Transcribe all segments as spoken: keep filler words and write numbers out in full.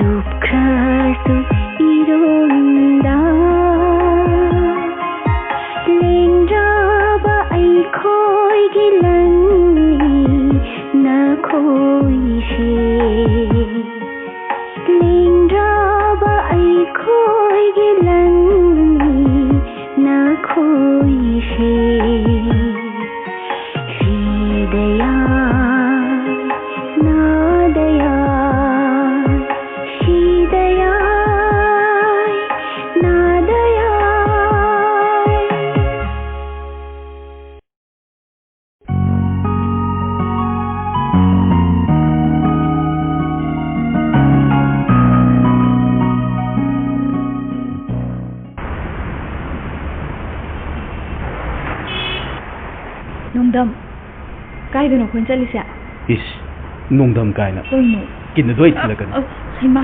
ꯂꯨꯞꯈ꯭ꯔꯁꯨ ꯏꯔꯣꯟꯗ ꯂꯦꯡꯗ꯭ꯔꯕ ꯑꯩꯈꯣꯏꯒꯤ ꯂꯟꯅꯤ ꯅꯈꯣꯏꯁꯦ꯫ ꯂꯦꯡꯗ꯭ꯔꯕ ꯑꯩꯈꯣꯏꯒꯤ ꯂꯟꯅꯤ ꯅꯈꯣꯏꯁꯦ꯫ ꯁꯤꯗ ꯌꯥꯏ, ꯅꯥꯗ ꯌꯥꯏ, ꯁꯤꯗ ꯌꯥꯏ, ꯅꯥꯗ ꯌꯥꯏ꯫ ꯅꯣꯡꯗꯝ, ꯀꯥꯏꯗꯅꯣ ꯑꯩꯈꯣꯏꯅ ꯆꯠꯂꯤꯁꯦ? ꯏꯁ, ꯅꯣꯡꯗꯝ ꯀꯥꯏꯅ꯫ ꯀꯩꯅꯣ? ꯀꯤꯟꯅꯗꯣꯏ ꯊꯤꯜꯂꯛꯀꯅꯤ꯫ ꯑ, ꯍꯩꯃꯥ,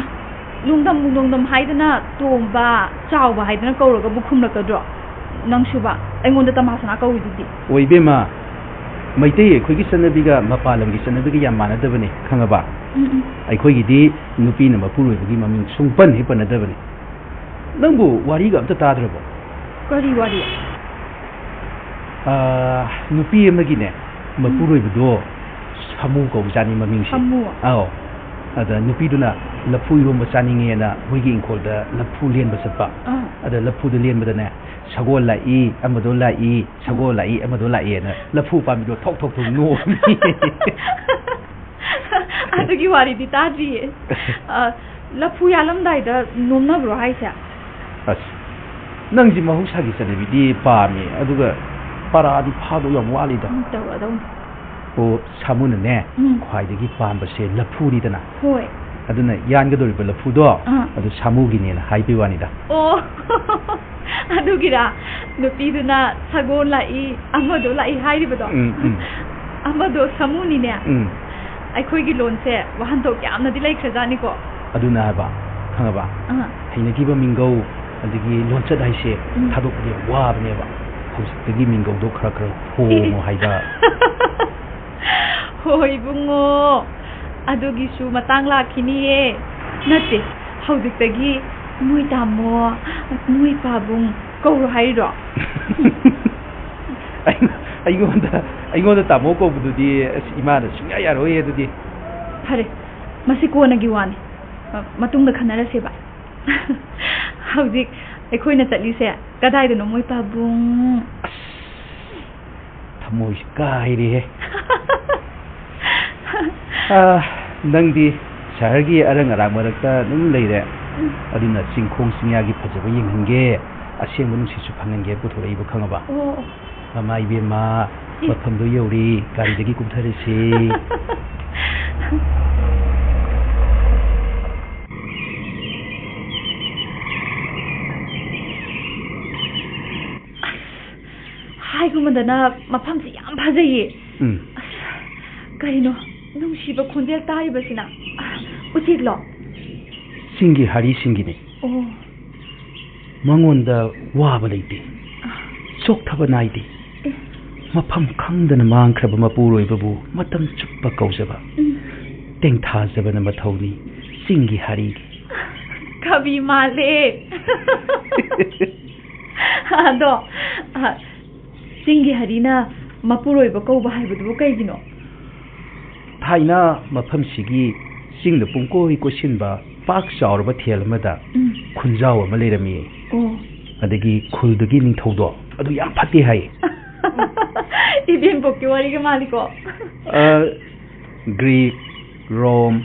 ꯅꯣꯡꯗꯝꯕꯨ ꯅꯣꯡꯗꯝ ꯍꯥꯏꯗꯅ ꯇꯣꯝꯕ, ꯆꯥꯎꯕ ꯍꯥꯏꯗꯅ ꯀꯧꯔꯒꯕꯨ ꯈꯨꯝꯂꯛꯀꯗ꯭ꯔꯣ? ꯅꯪꯁꯨꯕ, ꯑꯩꯉꯣꯟꯗ ꯇꯃꯥꯁꯅꯥ ꯀꯧꯔꯤꯗꯨꯗꯤ꯫ ꯑꯣꯏꯕꯦꯝꯃ, ꯃꯩꯇꯩ ꯑꯩꯈꯣꯏꯒꯤ ꯆꯠꯅꯕꯤꯒ ꯃꯄꯥꯟ ꯂꯝꯒꯤ ꯆꯠꯅꯕꯤꯒ ꯌꯥꯝ ꯃꯥꯟꯅꯗꯕꯅꯤ, ꯈꯪꯉꯕ? ꯎꯝ, ꯎꯝ꯫ ꯑꯩꯈꯣꯏꯒꯤꯗꯤ ꯅꯨꯄꯤꯅ ꯃꯄꯨꯔꯣꯏꯕꯒꯤ ꯃꯃꯤꯡ ꯁꯨꯡꯄꯟ ꯍꯦꯛ ꯄꯟꯅꯗꯕꯅꯤ꯫ ꯅꯪꯕꯨ ꯋꯥꯔꯤꯒ ꯑꯝꯇ ꯇꯥꯗ꯭ꯔꯕꯣ? ꯀꯔꯤ ꯋꯥꯔꯤ? ꯑꯥ, ꯅꯨꯄꯤ ꯑꯃꯒꯤꯅꯦ, ꯎꯝ꯫ ꯃꯄꯨꯔꯣꯏꯕꯗꯣ ꯁꯥꯃꯨ ꯀꯧꯕꯖꯥꯠꯅꯤ ꯃꯃꯤꯡꯁꯦ꯫ ꯁꯥꯃꯨ? ꯑꯧ꯫ ꯑꯗ ꯅꯨꯄꯤꯗꯨꯅ ꯂꯐꯨ ꯏꯔꯣꯝꯕ ꯆꯥꯅꯤꯡꯉꯦꯅ ꯃꯣꯏꯒꯤ ꯏꯪꯈꯣꯜꯗ ꯂꯐꯨ ꯂꯦꯟꯕ ꯆꯠꯄ꯫ ꯑꯥ꯫ ꯑꯗ ꯂꯐꯨꯗꯣ ꯂꯦꯟꯕꯗꯅꯦ, ꯁꯒꯣꯜ ꯂꯥꯛꯏ, ꯑꯃꯗꯣ ꯂꯥꯛꯏ, ꯁꯒꯣꯜ ꯂꯥꯛꯏ, ꯑꯃꯗꯣ ꯂꯥꯛꯏꯅ ꯂꯐꯨ ꯄꯥꯝꯕꯤꯗꯣ ꯊꯣꯛ ꯊꯣꯛ ꯊꯣꯛ ꯅꯣꯝꯃꯤ꯫ ꯑꯗꯨꯒꯤ ꯋꯥꯔꯤꯗꯤ ꯇꯥꯗ꯭ꯔꯤꯌꯦ꯫ ꯑ, ꯂꯐꯨ ꯌꯥꯜꯂꯝꯗꯥꯏꯗ ꯅꯣꯝꯅꯕ꯭ꯔꯣ ꯍꯥꯏꯁꯦ? ꯑꯁ, ꯅꯪꯁꯤ ꯃꯍꯧꯁꯥꯒꯤ ꯆꯠꯅꯕꯤꯗꯤ ꯄꯥꯝꯃꯤ, ꯑꯗꯨꯒ ꯄꯔꯥꯗꯤ ꯐꯥꯗꯧ ꯌꯥꯝ ꯋꯥꯠꯂꯤꯗ꯫ ꯎꯝ, ꯇꯧꯔꯗꯧꯅꯤ꯫ ꯑꯣ, ꯁꯥꯃꯨꯅꯅꯦ, ꯎꯝ꯫ ꯈ꯭ꯋꯥꯏꯗꯒꯤ ꯄꯥꯝꯕꯁꯦ ꯂꯐꯨꯅꯤꯗꯅ꯫ ꯍꯣꯏ꯫ ꯑꯗꯨꯅ ꯌꯥꯟꯒꯗꯧꯔꯤꯕ ꯂꯐꯨꯗꯣ, ꯑꯥ꯫ ꯑꯗꯨ ꯁꯥꯃꯨꯒꯤꯅꯦꯅ ꯍꯥꯏꯕꯩ ꯋꯥꯅꯤꯗ꯫ ꯑꯣ, ꯑꯗꯨꯒꯤꯔꯥ ꯅꯨꯄꯤꯗꯨꯅ ꯁꯒꯣꯜ ꯂꯥꯛꯏ, ꯑꯃꯗꯣ ꯂꯥꯛꯏ ꯍꯥꯏꯔꯤꯕꯗꯣ? ꯎꯝ, ꯎꯝ꯫ ꯑꯃꯗꯣ ꯁꯥꯃꯨꯅꯤꯅꯦ꯫ ꯎꯝ꯫ ꯑꯩꯈꯣꯏꯒꯤ ꯂꯣꯟꯁꯦ ꯋꯥꯍꯟꯊꯣꯛ ꯌꯥꯝꯅꯗꯤ ꯂꯩꯈ꯭ꯔꯖꯥꯠꯅꯤꯀꯣ꯫ ꯑꯗꯨꯅ ꯍꯥꯏꯕ, ꯈꯪꯉꯕ? ꯑꯥ꯫ ꯍꯩꯅꯈꯤꯕ ꯃꯤꯡꯒꯧ, ꯑꯗꯒꯤ ꯂꯣꯟꯆꯠ ꯍꯥꯏꯁꯦ ꯎꯝ꯫ ꯊꯥꯗꯣꯛꯄꯗꯤ ꯌꯥꯝ ꯋꯥꯕꯅꯦꯕ꯫ ꯍꯧꯖꯤꯛꯇꯒꯤ ꯃꯤꯡꯒꯧꯗꯣ ꯈꯔ ꯈꯔ ꯍꯣꯡꯉꯣ ꯍꯥꯏꯕ꯫ ꯍꯣꯏ ꯏꯕꯨꯡꯉꯣ, ꯑꯗꯨꯒꯤꯁꯨ ꯃꯇꯥꯡ ꯂꯥꯛꯈꯤꯅꯤꯌꯦ꯫ ꯅꯠꯇꯦ, ꯍꯧꯖꯤꯛꯇꯒꯤ "ꯅꯣꯏ ꯇꯥꯃꯣ, ꯅꯣꯏ ꯄꯥꯕꯨꯡ" ꯀꯧꯔꯣ ꯍꯥꯏꯔꯤꯔꯣ? ꯑꯩ- ꯑꯩꯉꯣꯟꯗ ꯑꯩꯉꯣꯟꯗ ꯇꯥꯃꯣ ꯀꯧꯕꯗꯨꯗꯤ ꯑꯁ, ꯏꯃꯥꯅ ꯁꯨꯡꯌꯥ ꯌꯥꯔꯣꯏꯌꯦ ꯑꯗꯨꯗꯤ꯫ ꯐꯔꯦ, ꯃꯁꯤ ꯀꯣꯟꯅꯒꯤ ꯋꯥꯅꯤ꯫ ꯑ, ꯃꯇꯨꯡꯗ ꯈꯟꯅꯔꯁꯦꯕ꯫ ꯍꯧꯖꯤꯛ ꯑꯩꯈꯣꯏꯅ ꯆꯠꯂꯤꯁꯦ ꯀꯗꯥꯏꯗꯅꯣ, ꯃꯣꯏ ꯄꯥꯕꯨꯡ? ꯑꯁ, ꯊꯃꯣꯏꯁꯤ ꯀꯥꯏꯔꯦꯍꯦ꯫ ꯑꯥ, ꯅꯪꯗꯤ ꯁꯍꯔꯒꯤ ꯑꯔꯪ ꯑꯔꯥꯛ ꯃꯔꯛꯇ ꯑꯗꯨꯝ ꯂꯩꯔꯦ꯫ ꯑꯗꯨꯅ ꯆꯤꯡꯈꯣꯡ ꯆꯤꯡꯌꯥꯒꯤ ꯐꯖꯕ ꯌꯦꯡꯍꯟꯒꯦ, ꯑꯁꯦꯡꯕ ꯅꯨꯡꯁꯤꯠꯁꯨ ꯐꯪꯍꯟꯒꯦ ꯄꯨꯊꯣꯔꯛꯏꯕ, ꯈꯪꯉꯕ? ꯑꯣ, ꯃꯃꯥ ꯏꯕꯦꯝꯃ, ꯃꯐꯝꯗꯣ ꯌꯧꯔꯤ, ꯒꯥꯔꯤꯗꯒꯤ ꯀꯨꯝꯊꯔꯁꯤ꯫ ꯍꯥꯏꯒꯨꯝꯕꯗꯅ ꯃꯐꯝꯁꯤ ꯌꯥꯝ ꯐꯖꯩꯌꯦ꯫ ꯎꯝ꯫ ꯑꯁ, ꯀꯔꯤꯅꯣ ꯅꯨꯡꯁꯤꯕ ꯈꯣꯟꯖꯦꯜ ꯇꯥꯔꯤꯕꯁꯤꯅ? ꯑ, ꯎꯆꯦꯛꯂꯣ? ꯆꯤꯡꯒꯤ ꯍꯥꯔꯤꯁꯤꯡꯒꯤꯅꯤ꯫ ꯑꯣ꯫ ꯃꯉꯣꯟꯗ ꯋꯥꯕ ꯂꯩꯇꯦ, ꯆꯣꯛꯊꯕ ꯅꯥꯏꯗꯦ꯫ ꯑꯦ꯫ ꯃꯐꯝ ꯈꯪꯗꯅ ꯃꯥꯡꯈ꯭ꯔꯕ ꯃꯄꯨꯔꯣꯏꯕꯕꯨ ꯃꯇꯝ ꯆꯨꯞꯄ ꯀꯧꯖꯕ, ꯎꯝ꯫ ꯇꯦꯡꯊꯥꯖꯕꯅ ꯃꯊꯧꯅꯤ ꯆꯤꯡꯒꯤ ꯍꯥꯔꯤꯒꯤ꯫ ꯀꯕꯤ ꯃꯥꯜꯂꯦ꯫ ꯑꯗꯣ, ꯑ, ꯆꯤꯡꯒꯤ ꯍꯔꯤꯅ ꯃꯄꯨꯔꯣꯏꯕ ꯀꯧꯕ ꯍꯥꯏꯕꯗꯨꯕꯨ ꯀꯩꯒꯤꯅꯣ? ꯊꯥꯏꯅ ꯃꯐꯝꯁꯤꯒꯤ ꯆꯤꯡꯅ ꯄꯨꯡꯀꯣꯏ ꯀꯣꯏꯁꯤꯟꯕ ꯄꯥꯛ ꯆꯥꯎꯔꯕ ꯊꯦꯜ ꯑꯃꯗ ꯎꯝ꯫ ꯈꯨꯟꯖꯥꯎ ꯑꯃ ꯂꯩꯔꯝꯃꯤ꯫ ꯑꯣ꯫ ꯑꯗꯒꯤ ꯈꯨꯜꯗꯨꯒꯤ ꯅꯤꯡꯊꯧꯗꯣ ꯑꯗꯨ ꯌꯥꯝ ꯐꯠꯇꯦ ꯍꯥꯏ꯫ ꯏꯕꯦꯝꯄꯣꯛꯀꯤ ꯋꯥꯔꯤꯒ ꯃꯥꯜꯂꯤꯀꯣ꯫ ꯑ, ꯒ꯭ꯔꯤꯛ, ꯔꯣꯝ,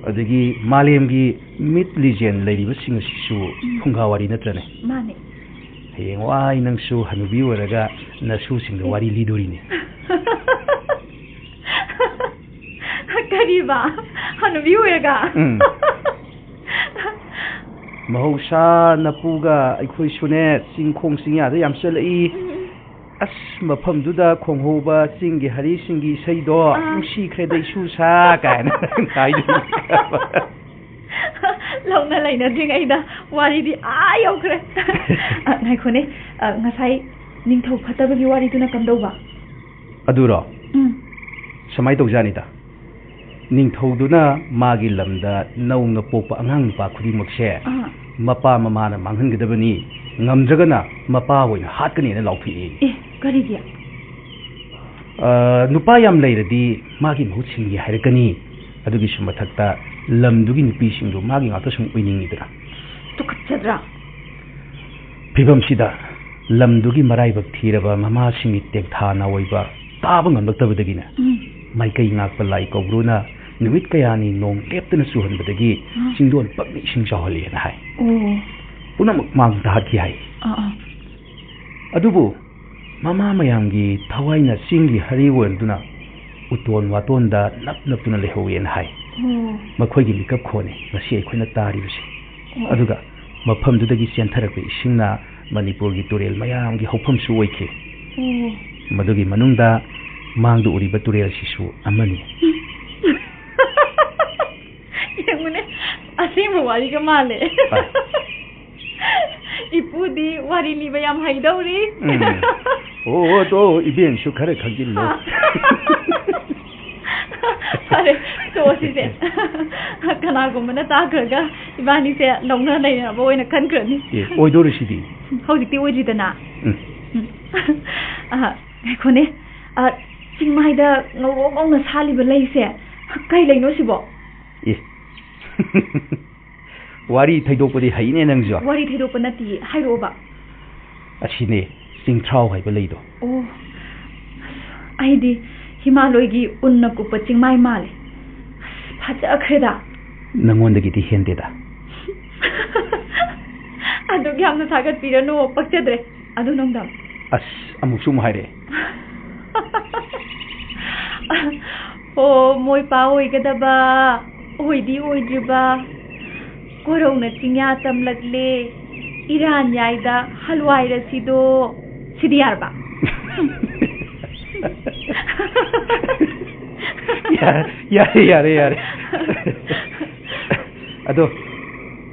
ꯑꯗꯒꯤ ꯃꯥꯂꯦꯝꯒꯤ ꯃꯤꯠ ꯂꯤꯖꯦꯟ ꯂꯩꯔꯤꯕꯁꯤꯡ ꯑꯁꯤꯁꯨ ꯐꯨꯡꯒꯥ ꯋꯥꯔꯤ ꯅꯠꯇ꯭ꯔꯅꯦ? ꯃꯥꯅꯦ꯫ ꯍꯌꯦꯡꯋꯥꯏ ꯅꯪꯁꯨ ꯍꯅꯨꯕꯤ ꯑꯣꯏꯔꯒ ꯅꯁꯨꯁꯤꯡꯗ ꯋꯥꯔꯤ ꯂꯤꯗꯣꯔꯤꯅꯦ꯫ ꯀꯔꯤꯕ? ꯍꯅꯨꯕꯤ ꯑꯣꯏꯔꯒ? ꯎꯝ꯫ ꯃꯍꯧꯁꯥ ꯅꯄꯨꯒ ꯑꯩꯈꯣꯏꯁꯨꯅꯦ ꯆꯤꯡꯈꯣꯡ ꯆꯤꯡꯌꯥꯗ ꯌꯥꯝ ꯆꯠꯂꯛꯏ꯫ ꯑꯁ, ꯃꯐꯝꯗꯨꯗ ꯈꯣꯡꯍꯧꯕ ꯆꯤꯡꯒꯤ ꯍꯔꯤꯁꯤꯡꯒꯤ ꯏꯁꯩꯗꯣ, ꯑꯥ꯫ "ꯅꯨꯡꯁꯤꯈ꯭ꯔꯦꯗ ꯏꯁꯨ ꯁꯥ" ꯀꯥꯏꯅ ꯍꯥꯏꯗꯣꯏꯅꯤ꯫ ꯂꯧꯅ ꯂꯩꯅꯗ꯭ꯔꯤꯉꯩꯗ ꯋꯥꯔꯤꯗꯤ ꯑꯥ ꯌꯧꯈ꯭ꯔꯦ꯫ ꯑ, ꯉꯥꯏꯈꯣꯅꯦ, ꯑ, ꯉꯁꯥꯏ ꯅꯤꯡꯊꯧ ꯐꯠꯇꯕꯒꯤ ꯋꯥꯔꯤꯗꯨꯅ ꯀꯝꯗꯧꯕ? ꯑꯗꯨꯔꯣ? ꯎꯝ꯫ ꯁꯨꯃꯥꯏꯅ ꯇꯧꯖꯥꯅꯤꯗ꯫ ꯅꯤꯡꯊꯧꯗꯨꯅ ꯃꯥꯒꯤ ꯂꯝꯗ ꯅꯧꯅ ꯄꯣꯛꯄ ꯑꯉꯥꯡ ꯅꯨꯄꯥ ꯈꯨꯗꯤꯡꯃꯛꯁꯦ ꯑꯥ꯫ ꯃꯄꯥ ꯃꯃꯥꯅ ꯃꯥꯡꯍꯟꯒꯗꯕꯅꯤ, ꯉꯝꯗ꯭ꯔꯒꯅ ꯃꯄꯥ ꯑꯣꯏꯅ ꯍꯥꯠꯀꯅꯤꯅ ꯂꯥꯎꯊꯣꯛꯏ꯫ ꯑꯦ, ꯀꯔꯤꯒꯤ? ꯑ, ꯅꯨꯄꯥ ꯌꯥꯝ ꯂꯩꯔꯗꯤ ꯃꯥꯒꯤ ꯃꯍꯨꯠ ꯁꯤꯟꯒꯦ ꯍꯥꯏꯔꯛꯀꯅꯤ꯫ ꯑꯗꯨꯒꯤꯁꯨ ꯃꯊꯛꯇ ꯂꯝꯗꯨꯒꯤ ꯅꯨꯄꯤꯁꯤꯡꯗꯨ ꯃꯥꯒꯤ ꯉꯥꯛꯇ ꯁꯨꯝ ꯑꯣꯏꯅꯤꯡꯉꯤꯗꯅ꯫ ꯇꯨꯀꯠꯆꯗ꯭ꯔꯥ? ꯐꯤꯕꯝꯁꯤꯗ ꯂꯝꯗꯨꯒꯤ ꯃꯔꯥꯏꯕꯛ ꯊꯤꯔꯕ ꯃꯃꯥꯁꯤꯡꯒꯤ ꯇꯦꯛꯊꯥ ꯅꯥꯑꯣꯏꯕ ꯇꯥꯕ ꯉꯝꯂꯛꯇꯕꯗꯒꯤꯅꯦ, ꯎꯝ꯫ ꯃꯥꯏꯀꯩ ꯉꯥꯛꯄ ꯂꯥꯏ ꯀꯧꯕ꯭ꯔꯨꯅ ꯅꯨꯃꯤꯠ ꯀꯌꯥꯅꯤ ꯅꯣꯡ ꯂꯦꯞꯇꯅ ꯆꯨꯍꯟꯕꯗꯒꯤ ꯎꯝ꯫ ꯆꯤꯡꯗꯣꯟ ꯄꯛꯅ ꯏꯁꯤꯡ ꯆꯥꯎꯍꯜꯂꯦꯅ ꯍꯥꯏ꯫ ꯑꯣ꯫ ꯄꯨꯝꯅꯃꯛ ꯃꯥꯡ ꯇꯥꯍꯠꯈꯤ ꯍꯥꯏ꯫ ꯑꯥ, ꯑꯥ꯫ ꯑꯗꯨꯕꯨ ꯃꯃꯥ ꯃꯌꯥꯝꯒꯤ ꯊꯋꯥꯏꯅ ꯆꯤꯡꯒꯤ ꯍꯔꯤꯕꯣꯟꯗꯨꯅ ꯎꯇꯣꯟ ꯋꯥꯇꯣꯟꯗ ꯅꯞ ꯅꯞꯇꯨꯅ ꯂꯩꯍꯧꯋꯦꯅ ꯍꯥꯏ꯫ ꯑꯣ꯫ ꯃꯈꯣꯏꯒꯤ ꯃꯤꯀꯞ ꯈꯣꯟꯅꯤ ꯉꯁꯤ ꯑꯩꯈꯣꯏꯅ ꯇꯥꯔꯤꯕꯁꯤ꯫ ꯑꯣ꯫ ꯑꯗꯨꯒ ꯃꯐꯝꯗꯨꯗꯒꯤ ꯆꯦꯟꯊꯔꯛꯄ ꯏꯁꯤꯡꯅ ꯃꯅꯤꯄꯨꯔꯒꯤ ꯇꯨꯔꯦꯜ ꯃꯌꯥꯝꯒꯤ ꯍꯧꯐꯝꯁꯨ ꯑꯣꯏꯈꯤ꯫ ꯑꯣ꯫ ꯃꯗꯨꯒꯤ ꯃꯅꯨꯡꯗ ꯃꯥꯡꯗ ꯎꯔꯤꯕ ꯇꯨꯔꯦꯜꯁꯤꯁꯨ ꯑꯃꯅꯤ꯫ ꯌꯦꯡꯉꯨꯅꯦ, ꯑꯁꯦꯡꯕ ꯋꯥꯔꯤꯒ ꯃꯥꯜꯂꯦ꯫ ꯍꯣꯏ꯫ ꯏꯄꯨꯗꯤ ꯋꯥꯔꯤ ꯂꯤꯕ ꯌꯥꯝ ꯍꯩꯗꯧꯔꯤ꯫ ꯎꯝ꯫ ꯑꯣ, ꯑꯣ, ꯇꯣ, ꯏꯕꯦꯟꯁꯨ ꯈꯔ ꯈꯪꯖꯤꯜꯂꯣ꯫ ꯐꯔꯦ, ꯇꯣꯛꯑꯁꯤꯁꯦ꯫ ꯀꯅꯥꯒꯨꯝꯕꯅ ꯇꯥꯈ꯭ꯔꯒ ꯏꯕꯥꯅꯤꯁꯦ ꯂꯧꯅ ꯂꯩꯅꯔꯕ ꯑꯣꯏꯅ ꯈꯟꯈ꯭ꯔꯅꯤ꯫ ꯑꯦ, ꯑꯣꯏꯗꯣꯔꯤꯁꯤꯗꯤ꯫ ꯍꯧꯖꯤꯛꯇꯤ ꯑꯣꯏꯗ꯭ꯔꯤꯗꯅ꯫ ꯎꯝ꯫ ꯎꯝ꯫ ꯑ, ꯉꯥꯏꯈꯣꯅꯦ꯫ ꯑ, ꯆꯤꯡꯃꯥꯏꯗ ꯉꯧꯔꯣꯛ ꯉꯧꯅ ꯁꯥꯠꯂꯤꯕ ꯂꯩꯁꯦ ꯀꯩ ꯂꯩꯅꯣ ꯁꯤꯕꯣ? ꯑꯦ꯫ ꯋꯥꯔꯤ ꯊꯩꯗꯣꯛꯄꯗꯤ ꯍꯩꯅꯦ ꯅꯪꯁꯨ꯫ ꯋꯥꯔꯤ ꯊꯩꯗꯣꯛꯄ ꯅꯠꯇꯤꯌꯦ, ꯍꯥꯏꯔꯛꯑꯣꯕ꯫ ꯑꯁꯤꯅꯦ, ꯆꯤꯡꯊ꯭ꯔꯥꯎ ꯍꯥꯏꯕ ꯂꯩꯗꯣ꯫ ꯑꯣ, ꯑꯩꯗꯤ ꯍꯤꯃꯥꯂꯣꯏꯒꯤ ꯎꯟꯅ ꯀꯨꯞꯄ ꯆꯤꯡꯃꯥꯏ ꯃꯥꯜꯂꯦ꯫ ꯑꯁ, ꯐꯖꯈ꯭ꯔꯦꯗ꯫ ꯅꯪꯉꯣꯟꯗꯒꯤꯗꯤ ꯍꯦꯟꯗꯦꯗ꯫ ꯑꯗꯨꯛ ꯌꯥꯝꯅ ꯊꯥꯒꯠꯄꯤꯔꯅꯨ, ꯄꯛꯆꯗ꯭ꯔꯦ꯫ ꯑꯗꯨ ꯅꯣꯡꯗꯝ꯫ ꯑꯁ, ꯑꯃꯨꯛꯁꯨ ꯑꯃꯨꯛ ꯍꯥꯏꯔꯛꯑꯦ꯫ ꯑꯣ, ꯃꯣꯏꯄꯥ ꯑꯣꯏꯒꯗꯕ, ꯑꯣꯏꯗꯤ ꯑꯣꯏꯗ꯭ꯔꯤꯕ, ꯀꯣꯔꯧꯅ ꯆꯤꯡꯌꯥ ꯇꯝꯂꯛꯂꯦ, ꯏꯔꯥꯟ ꯌꯥꯏꯗ ꯍꯜꯋꯥꯏ ꯔꯁꯤꯗꯣ, ꯁꯤꯗꯤ ꯌꯥꯔꯕ? ꯌꯥ-, ꯌꯥꯔꯦ, ꯌꯥꯔꯦ, ꯌꯥꯔꯦ꯫ ꯑꯗꯣ,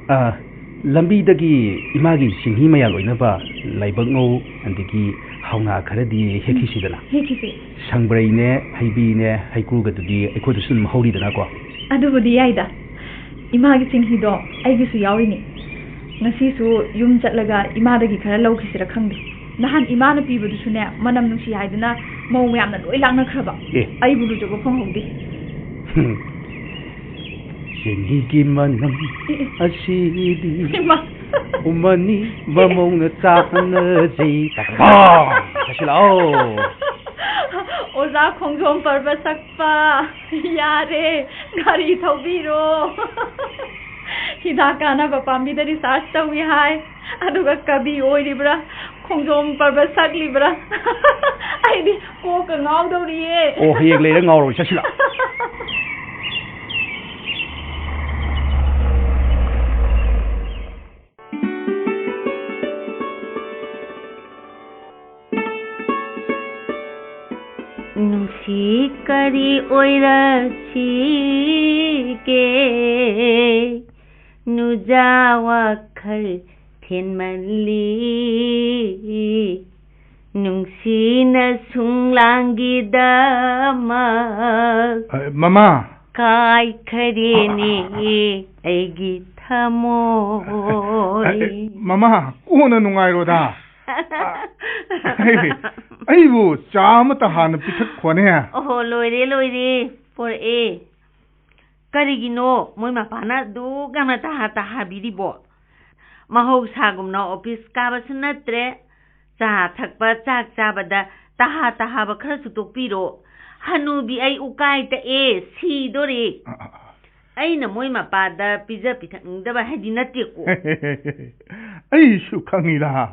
ꯑ, ꯂꯝꯕꯤꯗꯒꯤ ꯏꯃꯥꯒꯤ ꯆꯤꯡꯍꯤ ꯃꯌꯥꯜ ꯑꯣꯏꯅꯕ ꯂꯥꯏꯕꯛꯉꯧ, ꯑꯗꯒꯤ ꯍꯧꯅꯥ ꯈꯔꯗꯤ ꯍꯦꯛꯈꯤꯁꯤꯗꯅ꯫ ꯍꯦꯛꯈꯤꯁꯦ꯫ ꯁꯪꯕ꯭ꯔꯩꯅꯦ, ꯍꯩꯕꯤꯅꯦ, ꯍꯩꯀ꯭ꯔꯨꯒꯗꯨꯗꯤ ꯑꯩꯈꯣꯏꯗꯁꯨ ꯑꯗꯨꯝ ꯍꯧꯔꯤꯗꯅꯀꯣ꯫ ꯑꯗꯨꯕꯨꯗꯤ ꯌꯥꯏꯗ꯫ ꯏꯃꯥꯒꯤ ꯆꯤꯡꯍꯤꯗꯣ ꯑꯩꯒꯤꯁꯨ ꯌꯥꯎꯔꯤꯅꯤ꯫ ꯉꯁꯤꯁꯨ ꯌꯨꯝ ꯆꯠꯂꯒ ꯏꯃꯥꯗꯒꯤ ꯈꯔ ꯂꯧꯈꯤꯁꯤꯔ ꯈꯪꯗꯦ꯫ ꯅꯍꯥꯟ ꯏꯃꯥꯅ ꯄꯤꯕꯗꯨꯁꯨꯅꯦ, ꯃꯅꯝ ꯅꯨꯡꯁꯤ ꯍꯥꯏꯗꯅ ꯃꯧ ꯃꯌꯥꯝꯅ ꯂꯣꯏ ꯂꯥꯛꯅꯈ꯭ꯔꯕ꯫ ꯑꯦ꯫ ꯑꯩꯕꯨ ꯂꯨꯖꯕ ꯐꯪꯍꯧꯗꯦ꯫ ꯍꯨꯝ꯫ ꯆꯤꯡꯍꯤꯒꯤ ꯃꯅꯝ ꯑꯦ, ꯑꯦ꯫ ꯑꯁꯤꯗꯤ ꯏꯃꯥ꯫ ꯎꯃꯅꯤ ꯃꯃꯧꯅ ꯆꯥꯟꯅꯖꯩ꯫ ꯇꯥꯕꯥ! ꯆꯠꯁꯤꯜꯂꯛꯑꯣ꯫ ꯑꯣꯖꯥ ꯈꯣꯡꯖꯣꯝ ꯄꯔꯕ ꯁꯛꯄ, ꯌꯥꯔꯦ, ꯒꯥꯔꯤ ꯊꯧꯕꯤꯔꯣ꯫ ꯍꯤꯗꯥꯛ ꯀꯥꯟꯅꯕ ꯄꯥꯝꯕꯤꯗ ꯔꯤꯁꯥꯔꯁ ꯇꯧꯏ ꯍꯥꯏ, ꯑꯗꯨꯒ ꯀꯕꯤ ꯑꯣꯏꯔꯤꯕ꯭ꯔꯥ, ꯈꯣꯡꯖꯣꯝ ꯄꯔꯕ ꯁꯛꯂꯤꯕ꯭ꯔꯥ? ꯑꯩꯗꯤ ꯀꯣꯛꯀ ꯉꯥꯎꯗꯧꯔꯤꯌꯦ꯫ ꯑꯣ, ꯍꯌꯦꯡ ꯂꯩꯔ ꯉꯥꯎꯔꯣꯏ, ꯆꯠꯁꯤꯜꯂꯛꯑꯣ꯫ ꯅꯨꯡꯁꯤ ꯀꯔꯤ ꯑꯣꯏꯔꯁꯤꯒꯦ, ꯅꯨꯖꯥ ꯋꯥꯈꯜ ꯊꯦꯟꯃꯜꯂꯤ, ꯅꯨꯡꯁꯤꯅ ꯁꯨꯡꯂꯥꯡꯒꯤꯗꯃꯛ꯫ ꯑ, ꯃꯃꯥ꯫ ꯀꯥꯏꯈꯔꯦꯅꯦ ꯑꯩꯒꯤ ꯊꯃꯣꯏ꯫ ꯑ, ꯑ, ꯃꯃꯥ, ꯀꯣꯟꯅ ꯅꯨꯡꯉꯥꯏꯔꯣꯗ꯫ ꯑꯩꯕꯨ ꯆꯥ ꯑꯃꯇ ꯍꯥꯟꯅ ꯄꯤꯊꯛꯈꯣꯅꯦ꯫ ꯑꯣꯍꯣ, ꯂꯣꯏꯔꯦ, ꯂꯣꯏꯔꯦ, ꯄꯣꯔꯛꯑꯦ꯫ ꯀꯔꯤꯒꯤꯅꯣ ꯃꯣꯏ ꯃꯄꯥꯅ ꯑꯗꯨꯛ ꯌꯥꯝꯅ ꯇꯍꯥ ꯇꯍꯥꯕꯤꯔꯤꯕꯣ? ꯃꯍꯧꯁꯥꯒꯨꯝꯅ ꯑꯣꯐꯤꯁ ꯀꯥꯕꯁꯨ ꯅꯠꯇ꯭ꯔꯦ꯫ ꯆꯥ ꯊꯛꯄ, ꯆꯥꯛ ꯆꯥꯕꯗ ꯇꯍꯥ ꯇꯍꯥꯕ ꯈꯔꯁꯨ ꯇꯣꯛꯄꯤꯔꯣ꯫ ꯍꯅꯨꯕꯤ, ꯑꯩ ꯎꯀꯥꯏ ꯇꯛꯑꯦ, ꯁꯤꯗꯣꯔꯦ꯫ ꯑ, ꯑ, ꯑ꯫ ꯑꯩꯅ ꯃꯣꯏ ꯃꯄꯥꯗ ꯄꯤꯖ ꯄꯤꯊꯛꯅꯤꯡꯗꯕ ꯍꯥꯏꯗꯤ ꯅꯠꯇꯦꯀꯣ꯫ ꯑꯩꯁꯨ ꯈꯪꯉꯤꯗ꯫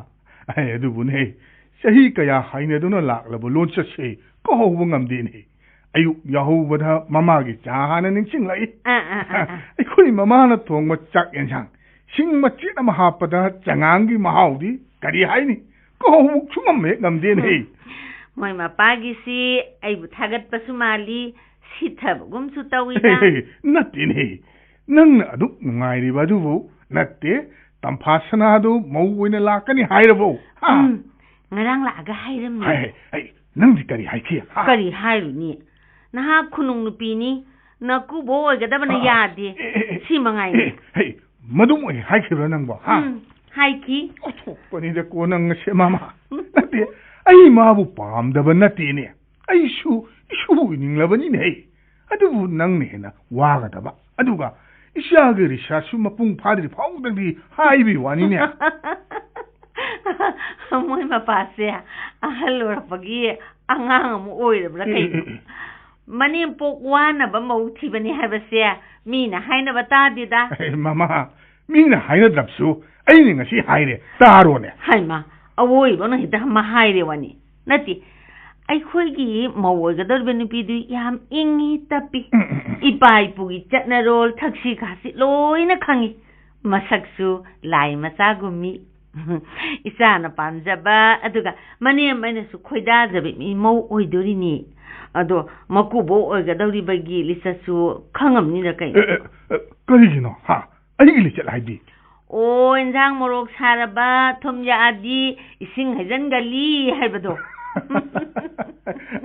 ꯑꯩ ꯑꯗꯨꯕꯨꯅꯦ, ꯆꯍꯤ ꯀꯌꯥ ꯍꯥꯏꯅꯗꯨꯅ ꯂꯥꯛꯂꯕ ꯂꯣꯟꯆꯠꯁꯦ ꯀꯥꯎꯕ ꯉꯝꯗꯦꯅꯦ꯫ ꯑꯌꯨꯛ ꯌꯥꯍꯧꯕꯗ ꯃꯃꯥꯒꯤ ꯆꯥ ꯍꯥꯟꯅ ꯅꯤꯡꯁꯤꯡꯂꯛꯏ꯫ ꯑꯥ, ꯑꯥ, ꯑꯥ, ꯑꯥ꯫ ꯑꯩꯈꯣꯏ ꯃꯃꯥꯅ ꯊꯣꯡꯕ ꯆꯥꯛ ꯌꯦꯟꯁꯥꯡ, ꯁꯤꯡ ꯃꯆꯦꯠ ꯑꯃ ꯍꯥꯞꯄꯗ ꯆꯉꯥꯡꯒꯤ ꯃꯍꯥꯎꯗꯤ ꯀꯔꯤ ꯍꯥꯏꯅꯤ? ꯀꯥꯎꯕ ꯁꯨꯡꯉꯝ ꯍꯦꯛ ꯉꯝꯗꯦꯅꯦ꯫ ꯎꯝ꯫ ꯃꯣꯏ ꯃꯄꯥꯒꯤꯁꯤ ꯑꯩꯕꯨ ꯊꯥꯒꯠꯄꯁꯨ ꯃꯥꯜꯂꯤ, ꯁꯤꯊꯕꯒꯨꯝꯁꯨ ꯇꯧꯏꯗ꯫ ꯅꯠꯇꯦꯅꯦ, ꯅꯪꯅ ꯑꯗꯨꯛ ꯅꯨꯡꯉꯥꯏꯔꯤꯕ ꯑꯗꯨꯕꯨ꯫ ꯅꯠꯇꯦ, ꯇꯝꯐꯥ ꯁꯅꯥꯗꯨ ꯃꯧ ꯑꯣꯏꯅ ꯂꯥꯛꯀꯅꯤ ꯍꯥꯏꯔꯕꯣ? ꯍꯥ? ꯎꯝ꯫ ꯉꯔꯥꯡ ꯂꯥꯛꯑꯒ ꯍꯥꯏꯔꯝꯃꯤ꯫ ꯍꯥꯏ, ꯍꯥꯏ, ꯍꯥꯏ, ꯅꯪꯗꯤ ꯀꯔꯤ ꯍꯥꯏꯈꯤ? ꯍꯥ? ꯀꯔꯤ ꯍꯥꯏꯔꯨꯅꯤ? ꯅꯍꯥꯛ ꯈꯨꯅꯨꯡ ꯅꯨꯄꯤꯅꯤ, ꯅꯀꯨꯕꯣꯛ ꯑꯣꯏꯒꯗꯕꯅ ꯑꯥ, ꯌꯥꯗꯦ꯫ ꯑꯦ, ꯑꯦ, ꯑꯦ, ꯁꯤ ꯃꯉꯥꯏꯅꯤ꯫ ꯑꯦ, ꯍꯩ, ꯃꯗꯨꯝ ꯑꯣꯏ ꯍꯥꯏꯈꯤꯕ꯭ꯔꯥ ꯅꯪꯕꯣ? ꯍꯥ? ꯎꯝ, ꯍꯥꯏꯈꯤ꯫ ꯑꯣꯟꯊꯣꯛꯄꯅꯤꯗꯀꯣ ꯅꯪ ꯉꯁꯤ, ꯃꯃꯥ꯫ ꯅꯠꯇꯦ, ꯑꯩ ꯃꯥꯕꯨ ꯄꯥꯝꯗꯕ ꯅꯠꯇꯦꯅꯦ꯫ ꯑꯩꯁꯨ ꯏꯁꯨ ꯑꯣꯏꯅꯤꯡꯂꯕꯅꯤꯅꯦ꯫ ꯑꯗꯨꯕꯨ ꯅꯪꯅ ꯍꯦꯟꯅ ꯋꯥꯒꯗꯕ꯫ ꯑꯗꯨꯒ ꯏꯆꯥꯒꯤ ꯔꯤꯁꯥꯔꯆꯁꯨ ꯃꯄꯨꯡ ꯐꯥꯗ꯭ꯔꯤ ꯐꯥꯎꯕꯗꯗꯤ ꯍꯥꯏꯕꯤ ꯋꯥꯅꯤꯅꯦ꯫ ꯃꯣꯏ ꯃꯄꯥꯁꯦ ꯑꯍꯜ ꯑꯣꯏꯔꯛꯄꯒꯤ ꯑꯉꯥꯡ ꯑꯃ ꯑꯣꯏꯔꯕ꯭ꯔꯥ ꯀꯩꯅꯣ? ꯃꯅꯦꯝꯄꯣꯛ ꯋꯥꯅꯕ ꯃꯧ ꯊꯤꯕꯅꯤ ꯍꯥꯏꯕꯁꯦ ꯃꯤꯅ ꯍꯥꯏꯅꯕ ꯇꯥꯗꯦꯗ꯫ ꯑꯦ, ꯃꯃꯥ, ꯃꯤꯅ ꯍꯥꯏꯅꯗ꯭ꯔꯕꯁꯨ ꯑꯩꯅ ꯉꯁꯤ ꯍꯥꯏꯔꯦ, ꯇꯥꯔꯣꯅꯦ꯫ ꯍꯥꯏꯃ, ꯑꯋꯣꯏꯕꯅ ꯍꯦꯛꯇ ꯑꯃ ꯍꯥꯏꯔꯦ ꯋꯥꯅꯤ꯫ ꯅꯠꯇꯦ, ꯑꯩꯈꯣꯏꯒꯤ ꯃꯧ ꯑꯣꯏꯒꯗꯧꯔꯤꯕ ꯅꯨꯄꯤꯗꯨ ꯌꯥꯝ ꯏꯪꯉꯤ ꯇꯞꯄꯤ꯫ ꯎꯝ, ꯎꯝ, ꯎꯝ꯫ ꯏꯄꯥ ꯏꯄꯨꯒꯤ ꯆꯠꯅꯔꯣꯜ, ꯊꯛꯁꯤ ꯈꯥꯁꯤ ꯂꯣꯏꯅ ꯈꯪꯉꯤ꯫ ꯃꯁꯛꯁꯨ ꯂꯥꯏ ꯃꯆꯥꯒꯨꯝꯃꯤ꯫ ꯏꯆꯥꯅ ꯄꯥꯝꯖꯕ, ꯑꯗꯨꯒ ꯃꯅꯦꯝ ꯑꯩꯅꯁꯨ ꯈꯣꯏꯗꯥꯖꯕ ꯃꯤ ꯃꯧ ꯑꯣꯏꯗꯣꯔꯤꯅꯤ꯫ ꯑꯗꯣ ꯃꯀꯨꯕꯣꯛ ꯑꯣꯏꯒꯗꯧꯔꯤꯕꯒꯤ ꯂꯤꯆꯠꯁꯨ ꯈꯪꯉꯝꯅꯤꯗ ꯀꯩꯅꯣ꯫ ꯑꯦ, ꯑꯦ, ꯑꯦ, ꯀꯔꯤꯒꯤꯅꯣ? ꯍꯥ? ꯑꯩꯒꯤ ꯂꯤꯆꯠ ꯍꯥꯏꯗꯤ? ꯑꯣ, ꯏꯟꯖꯥꯡ ꯃꯣꯔꯣꯛ ꯁꯥꯔꯕ, ꯊꯨꯝ ꯌꯥꯛꯑꯗꯤ ꯏꯁꯤꯡ ꯍꯩꯖꯤꯟꯒꯜꯂꯤ ꯍꯥꯏꯕꯗꯣ꯫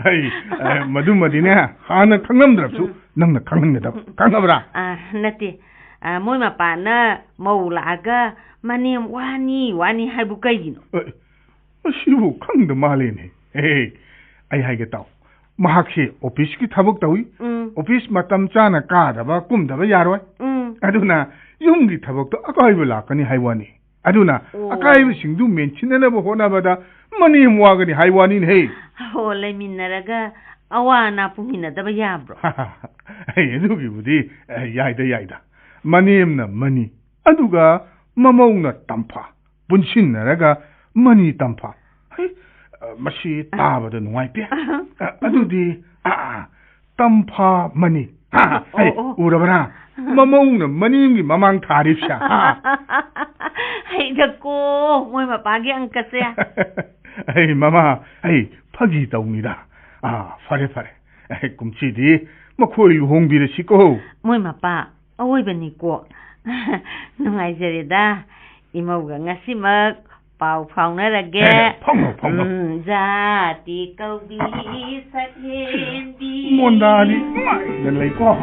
ꯑꯩ, ꯑ, ꯃꯗꯨꯃꯗꯤꯅꯦ, ꯍꯥꯟꯅ ꯈꯪꯂꯝꯗ꯭ꯔꯕꯁꯨ ꯎꯝ꯫ ꯅꯪꯅ ꯈꯪꯍꯟꯒꯗꯕ꯫ ꯈꯪꯉꯕ꯭ꯔꯥ? ꯑ, ꯅꯠꯇꯦ꯫ ꯑ, ꯃꯣꯏ ꯃꯄꯥꯅ ꯃꯧ ꯂꯥꯛꯑꯒ ꯃꯅꯦꯝ ꯋꯥꯅꯤ, ꯋꯥꯅꯤ ꯍꯥꯏꯕꯨ ꯀꯩꯒꯤꯅꯣ? ꯑ, ꯃꯁꯤꯕꯨ ꯈꯪꯗ ꯃꯥꯜꯂꯦꯅꯦ꯫ ꯑꯦ, ꯑꯩ ꯍꯥꯏꯒꯦ ꯇꯥꯎ꯫ ꯃꯍꯥꯛꯁꯦ ꯑꯣꯐꯤꯁꯀꯤ ꯊꯕꯛ ꯇꯧꯏ꯫ ꯎꯝ꯫ ꯑꯣꯐꯤꯁ ꯃꯇꯝ ꯆꯥꯅ ꯀꯥꯗꯕ, ꯀꯨꯝꯗꯕ ꯌꯥꯔꯣꯏ꯫ ꯎꯝ꯫ ꯑꯗꯨꯅ ꯌꯨꯝꯒꯤ ꯊꯕꯛꯇ ꯑꯀꯥꯏꯕ ꯂꯥꯛꯀꯅꯤ ꯍꯥꯏ ꯋꯥꯅꯤ꯫ ꯑꯗꯨꯅ ꯑꯣ꯫ ꯑꯀꯥꯏꯕꯁꯤꯡꯗꯨ ꯃꯦꯟꯁꯤꯟꯅꯅꯕ ꯍꯣꯠꯅꯕꯗ ꯃꯅꯦꯝ ꯋꯥꯒꯅꯤ ꯍꯥꯏ ꯋꯥꯅꯤꯅꯦꯍꯦ꯫ ꯍꯣ, ꯂꯩꯃꯤꯟꯅꯔꯒ ꯑꯋꯥ ꯑꯅꯥ ꯄꯨꯃꯤꯟꯅꯗꯕ ꯌꯥꯕ꯭ꯔꯣ? ꯑꯩ ꯑꯗꯨꯒꯤꯕꯨꯗꯤ, ꯑꯦ, ꯌꯥꯏꯗ, ꯌꯥꯏꯗ꯫ ꯃꯅꯦꯝꯅ ꯃꯅꯤ, ꯑꯗꯨꯒ ꯃꯃꯧꯅ ꯇꯝꯐꯥ꯫ ꯄꯨꯟꯁꯤꯟꯅꯔꯒ ꯃꯅꯤ ꯇꯝꯐꯥ꯫ ꯍꯩ, ꯑ, ꯃꯁꯤ ꯇꯥꯕꯗ ꯅꯨꯡꯉꯥꯏꯇꯦ꯫ ꯑ, ꯑꯗꯨꯗꯤ, ꯑ, ꯑ, ꯇꯝꯐꯥ ꯃꯅꯤ꯫ ꯑ, ꯑ, ꯑꯣ, ꯍꯩ, ꯑꯣ꯫ ꯎꯔꯕꯔꯥ? ꯃꯃꯧꯅ ꯃꯅꯤꯡꯒꯤ ꯃꯃꯥꯡ ꯊꯥꯔꯤꯕꯁꯦ, ꯍꯥ? ꯍꯩꯗꯀꯣ, ꯃꯣꯏ ꯃꯄꯥꯒꯤ ꯑꯪꯀꯁꯦ꯫ ꯑꯩ ꯃꯃꯥ, ꯑꯩ ꯐꯥꯒꯤ ꯇꯧꯅꯤꯗ꯫ ꯑꯥ, ꯐꯔꯦ, ꯐꯔꯦ꯫ ꯑꯩ ꯀꯨꯝꯁꯤꯗꯤ ꯃꯈꯣꯏ ꯂꯨꯍꯣꯡꯕꯤꯔꯁꯤꯀꯣ꯫ ꯃꯣꯏ ꯃꯄꯥ, ꯑꯋꯣꯏꯕꯅꯤꯀꯣ꯫ ꯅꯨꯡꯉꯥꯏꯖꯔꯦꯗ꯫ ꯏꯃꯧꯒ ꯉꯁꯤꯃꯛ ꯄꯥꯎ ꯐꯥꯎꯅꯔꯒꯦ꯫ ꯍꯦ, ꯐꯥꯎꯅꯧ, ꯐꯥꯎꯅꯧ꯫ ꯎꯝ, ꯖꯥꯇꯤ ꯀꯧꯕꯤ ꯁꯛꯍꯦꯟꯕꯤ꯫ ꯃꯣꯟꯗꯥꯗꯤ ꯅꯨꯡꯉꯥꯏꯅ ꯂꯩꯀꯣ꯫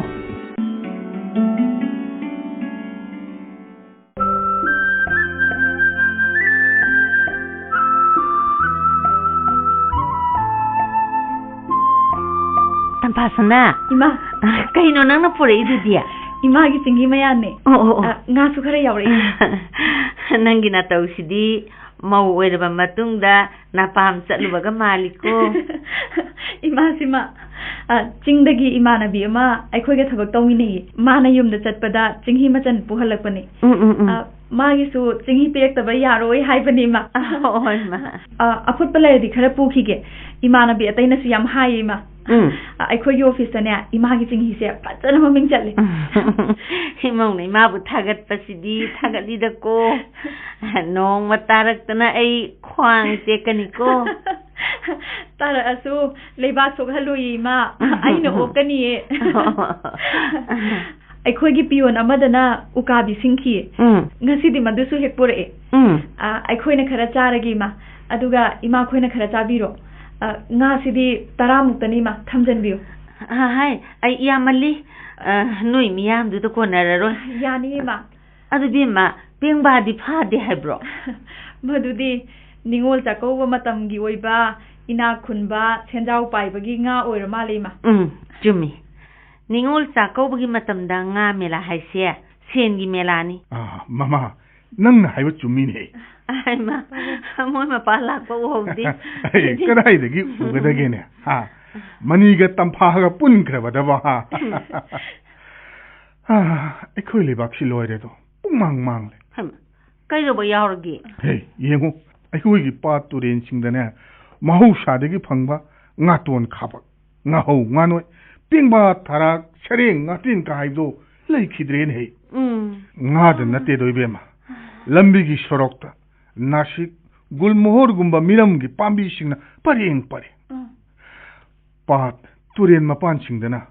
ꯇꯝꯐꯥꯁꯅꯥ꯫ ꯏꯃꯥ꯫ ꯀꯩꯅꯣ ꯅꯪꯅ ꯄꯨꯔꯛꯏꯗꯨꯗꯤ? ꯏꯃꯥꯒꯤ ꯆꯤꯡꯍꯤ ꯃꯌꯥꯟꯅꯦ꯫ ꯑꯣ, ꯑꯣ, ꯑꯣ꯫ ꯑ, ꯉꯥꯁꯨ ꯈꯔ ꯌꯥꯎꯔꯛꯏ꯫ ꯅꯪꯒꯤ ꯅꯇꯧꯁꯤꯗꯤ ꯃꯧ ꯑꯣꯏꯔꯕ ꯃꯇꯨꯡꯗ ꯅꯄꯥꯝ ꯆꯠꯂꯨꯕꯒ ꯃꯥꯜꯂꯤꯀꯣ꯫ ꯏꯃꯥꯁꯤꯃ, ꯑ, ꯆꯤꯡꯗꯒꯤ ꯏꯃꯥꯟꯅꯕꯤ ꯑꯃ ꯑꯩꯈꯣꯏꯒ ꯊꯕꯛ ꯇꯧꯃꯤꯟꯅꯩꯌꯦ꯫ ꯃꯥꯅ ꯌꯨꯝꯗ ꯆꯠꯄꯗ ꯆꯤꯡꯍꯤ ꯃꯆꯟ ꯄꯨꯍꯜꯂꯛꯄꯅꯦ꯫ ꯎꯝ, ꯎꯝ, ꯎꯝ꯫ ꯑ, ꯃꯥꯒꯤꯁꯨ ꯆꯤꯡꯍꯤ ꯄꯤꯔꯛꯇꯕ ꯌꯥꯔꯣꯏ ꯍꯥꯏꯕꯅꯤ, ꯏꯃꯥ꯫ ꯍꯣꯏ, ꯏꯃꯥ꯫ ꯑ, ꯑꯐꯨꯠꯄ ꯂꯩꯔꯗꯤ ꯈꯔ ꯄꯨꯈꯤꯒꯦ꯫ ꯏꯃꯥꯟꯅꯕꯤ ꯑꯇꯩꯅꯁꯨ ꯌꯥꯝ ꯍꯥꯏꯌꯦ, ꯏꯃꯥ꯫ ꯎꯝ꯫ ꯑ, ꯑꯩꯈꯣꯏꯒꯤ ꯑꯣꯐꯤꯁꯇꯅꯦ, ꯏꯃꯥꯒꯤ ꯆꯤꯡꯍꯤꯁꯦ ꯐꯖꯅ ꯃꯃꯤꯡ ꯆꯠꯂꯦ꯫ ꯏꯃꯧꯅ ꯏꯃꯥꯕꯨ ꯊꯥꯒꯠꯄꯁꯤꯗꯤ ꯊꯥꯒꯠꯂꯤꯗꯀꯣ꯫ ꯅꯣꯡꯃ ꯇꯥꯔꯛꯇꯅ ꯑꯩ ꯈ꯭ꯋꯥꯡ ꯇꯦꯛꯀꯅꯤꯀꯣ꯫ ꯇꯥꯔꯛꯑꯁꯨ ꯂꯩꯕꯥꯛ ꯁꯣꯛꯍꯜꯂꯣꯏꯌꯦ, ꯏꯃꯥ꯫ ꯑꯩꯅ ꯑꯣꯛꯀꯅꯤꯌꯦ꯫ ꯑꯩꯈꯣꯏꯒꯤ ꯄꯤꯌꯣꯟ ꯑꯃꯗꯅ ꯎꯀꯥꯕꯤ ꯁꯤꯡꯈꯤꯌꯦ꯫ ꯎꯝ꯫ ꯉꯁꯤꯗꯤ ꯃꯗꯨꯁꯨ ꯍꯦꯛ ꯄꯨꯔꯛꯑꯦ꯫ ꯎꯝ꯫ ꯑ, ꯑꯩꯈꯣꯏꯅ ꯈꯔ ꯆꯥꯔꯒꯦ, ꯏꯃꯥ꯫ ꯑꯗꯨꯒ ꯏꯃꯥꯈꯣꯏꯅ ꯈꯔ ꯆꯥꯕꯤꯔꯣ꯫ ꯑ, ꯉꯥꯁꯤꯗꯤ ꯇꯔꯥꯃꯨꯛꯇꯅꯤ, ꯏꯃꯥ꯫ ꯊꯝꯖꯟꯕꯤꯌꯨ꯫ ꯑ, ꯍꯥꯏ, ꯑꯩ ꯌꯥꯝꯃꯜꯂꯤ꯫ ꯑ, ꯅꯣꯏ ꯃꯤꯌꯥꯝꯗꯨꯗ ꯀꯣꯟꯅꯔꯔꯣꯏ꯫ ꯌꯥꯅꯤ, ꯏꯃꯥ꯫ ꯑꯗꯨ ꯕꯦꯝꯃ, ꯄꯦꯡꯕꯥꯗꯤ ꯐꯥꯗꯦ ꯍꯥꯏꯕ꯭ꯔꯣ? ꯃꯗꯨꯗꯤ ꯅꯤꯉꯣꯜ ꯆꯥꯛꯀꯧꯕ ꯃꯇꯝꯒꯤ ꯑꯣꯏꯕ ꯏꯅꯥꯛ ꯈꯨꯟꯕ ꯁꯦꯟꯖꯥꯎ ꯄꯥꯏꯕꯒꯤ ꯉꯥ ꯑꯣꯏꯔ ꯃꯥꯜꯂꯦ, ꯏꯃꯥ꯫ ꯎꯝ, ꯆꯨꯝꯃꯤ꯫ ꯅꯤꯉꯣꯜ ꯆꯥꯛꯀꯧꯕꯒꯤ ꯃꯇꯝꯗ ꯉꯥ ꯃꯦꯂꯥ ꯍꯥꯏꯁꯦ ꯁꯦꯟꯒꯤ ꯃꯦꯂꯥꯅꯤ꯫ ꯑꯥ, ꯃꯃꯥ, ꯅꯪꯅ ꯍꯥꯏꯕ ꯆꯨꯝꯃꯤꯅꯦ꯫ ꯑꯥꯏ ꯃꯥ, ꯃꯣꯏ ꯃꯄꯥ ꯂꯥꯛꯄ ꯎꯍꯧꯗꯦ꯫ ꯑꯩ ꯀꯗꯥꯏꯗꯒꯤ ꯎꯒꯗꯒꯦꯅꯦ? ꯍꯥ? ꯃꯅꯤꯒ ꯇꯝꯐꯥꯒ ꯄꯨꯟꯈ꯭ꯔꯕꯗꯕ, ꯍꯥ? ꯍꯥ, ꯑꯩꯈꯣꯏ ꯂꯩꯕꯥꯛꯁꯤ ꯂꯣꯏꯔꯦꯗꯣ, ꯄꯨꯡꯃꯥꯡ ꯃꯥꯡꯂꯦ꯫ ꯍꯩꯃꯥ, ꯀꯩꯗꯧꯕ ꯌꯥꯎꯔꯒꯦ? ꯍꯦ, ꯌꯦꯡꯉꯨ, ꯑꯩꯈꯣꯏꯒꯤ ꯄꯥꯠ ꯇꯨꯔꯦꯟꯁꯤꯡꯗꯅꯦ, ꯃꯍꯧꯁꯥꯗꯒꯤ ꯐꯪꯕ ꯉꯥꯇꯣꯟ ꯈꯥꯕꯛ, ꯉꯥꯍꯧ, ꯉꯥꯅꯣꯏ, ꯄꯦꯡꯕꯥ, ꯊꯔꯥꯛ, ꯁꯔꯦꯡ, ꯉꯥꯇꯦꯟ ꯀꯥ ꯍꯥꯏꯕꯗꯣ ꯂꯩꯈꯤꯗ꯭ꯔꯦꯅꯦꯍꯦ꯫ ꯎꯝ꯫ ꯉꯥꯗ ꯅꯠꯇꯦꯗꯣ, ꯏꯕꯦꯝꯃ, ꯂꯝꯕꯤꯒꯤ ꯁꯣꯔꯣꯛꯇ ꯅꯥꯁꯤꯛ, ꯒꯨꯜꯃꯣꯍꯣꯔꯒꯨꯝꯕ ꯃꯤꯔꯝꯒꯤ ꯄꯥꯝꯕꯤꯁꯤꯡꯅ ꯄꯔꯦꯡ ꯄꯔꯦꯡ꯫ ꯎꯝ꯫ ꯄꯥꯠ, ꯇꯨꯔꯦꯟ ꯃꯄꯥꯟꯁꯤꯡꯗꯅ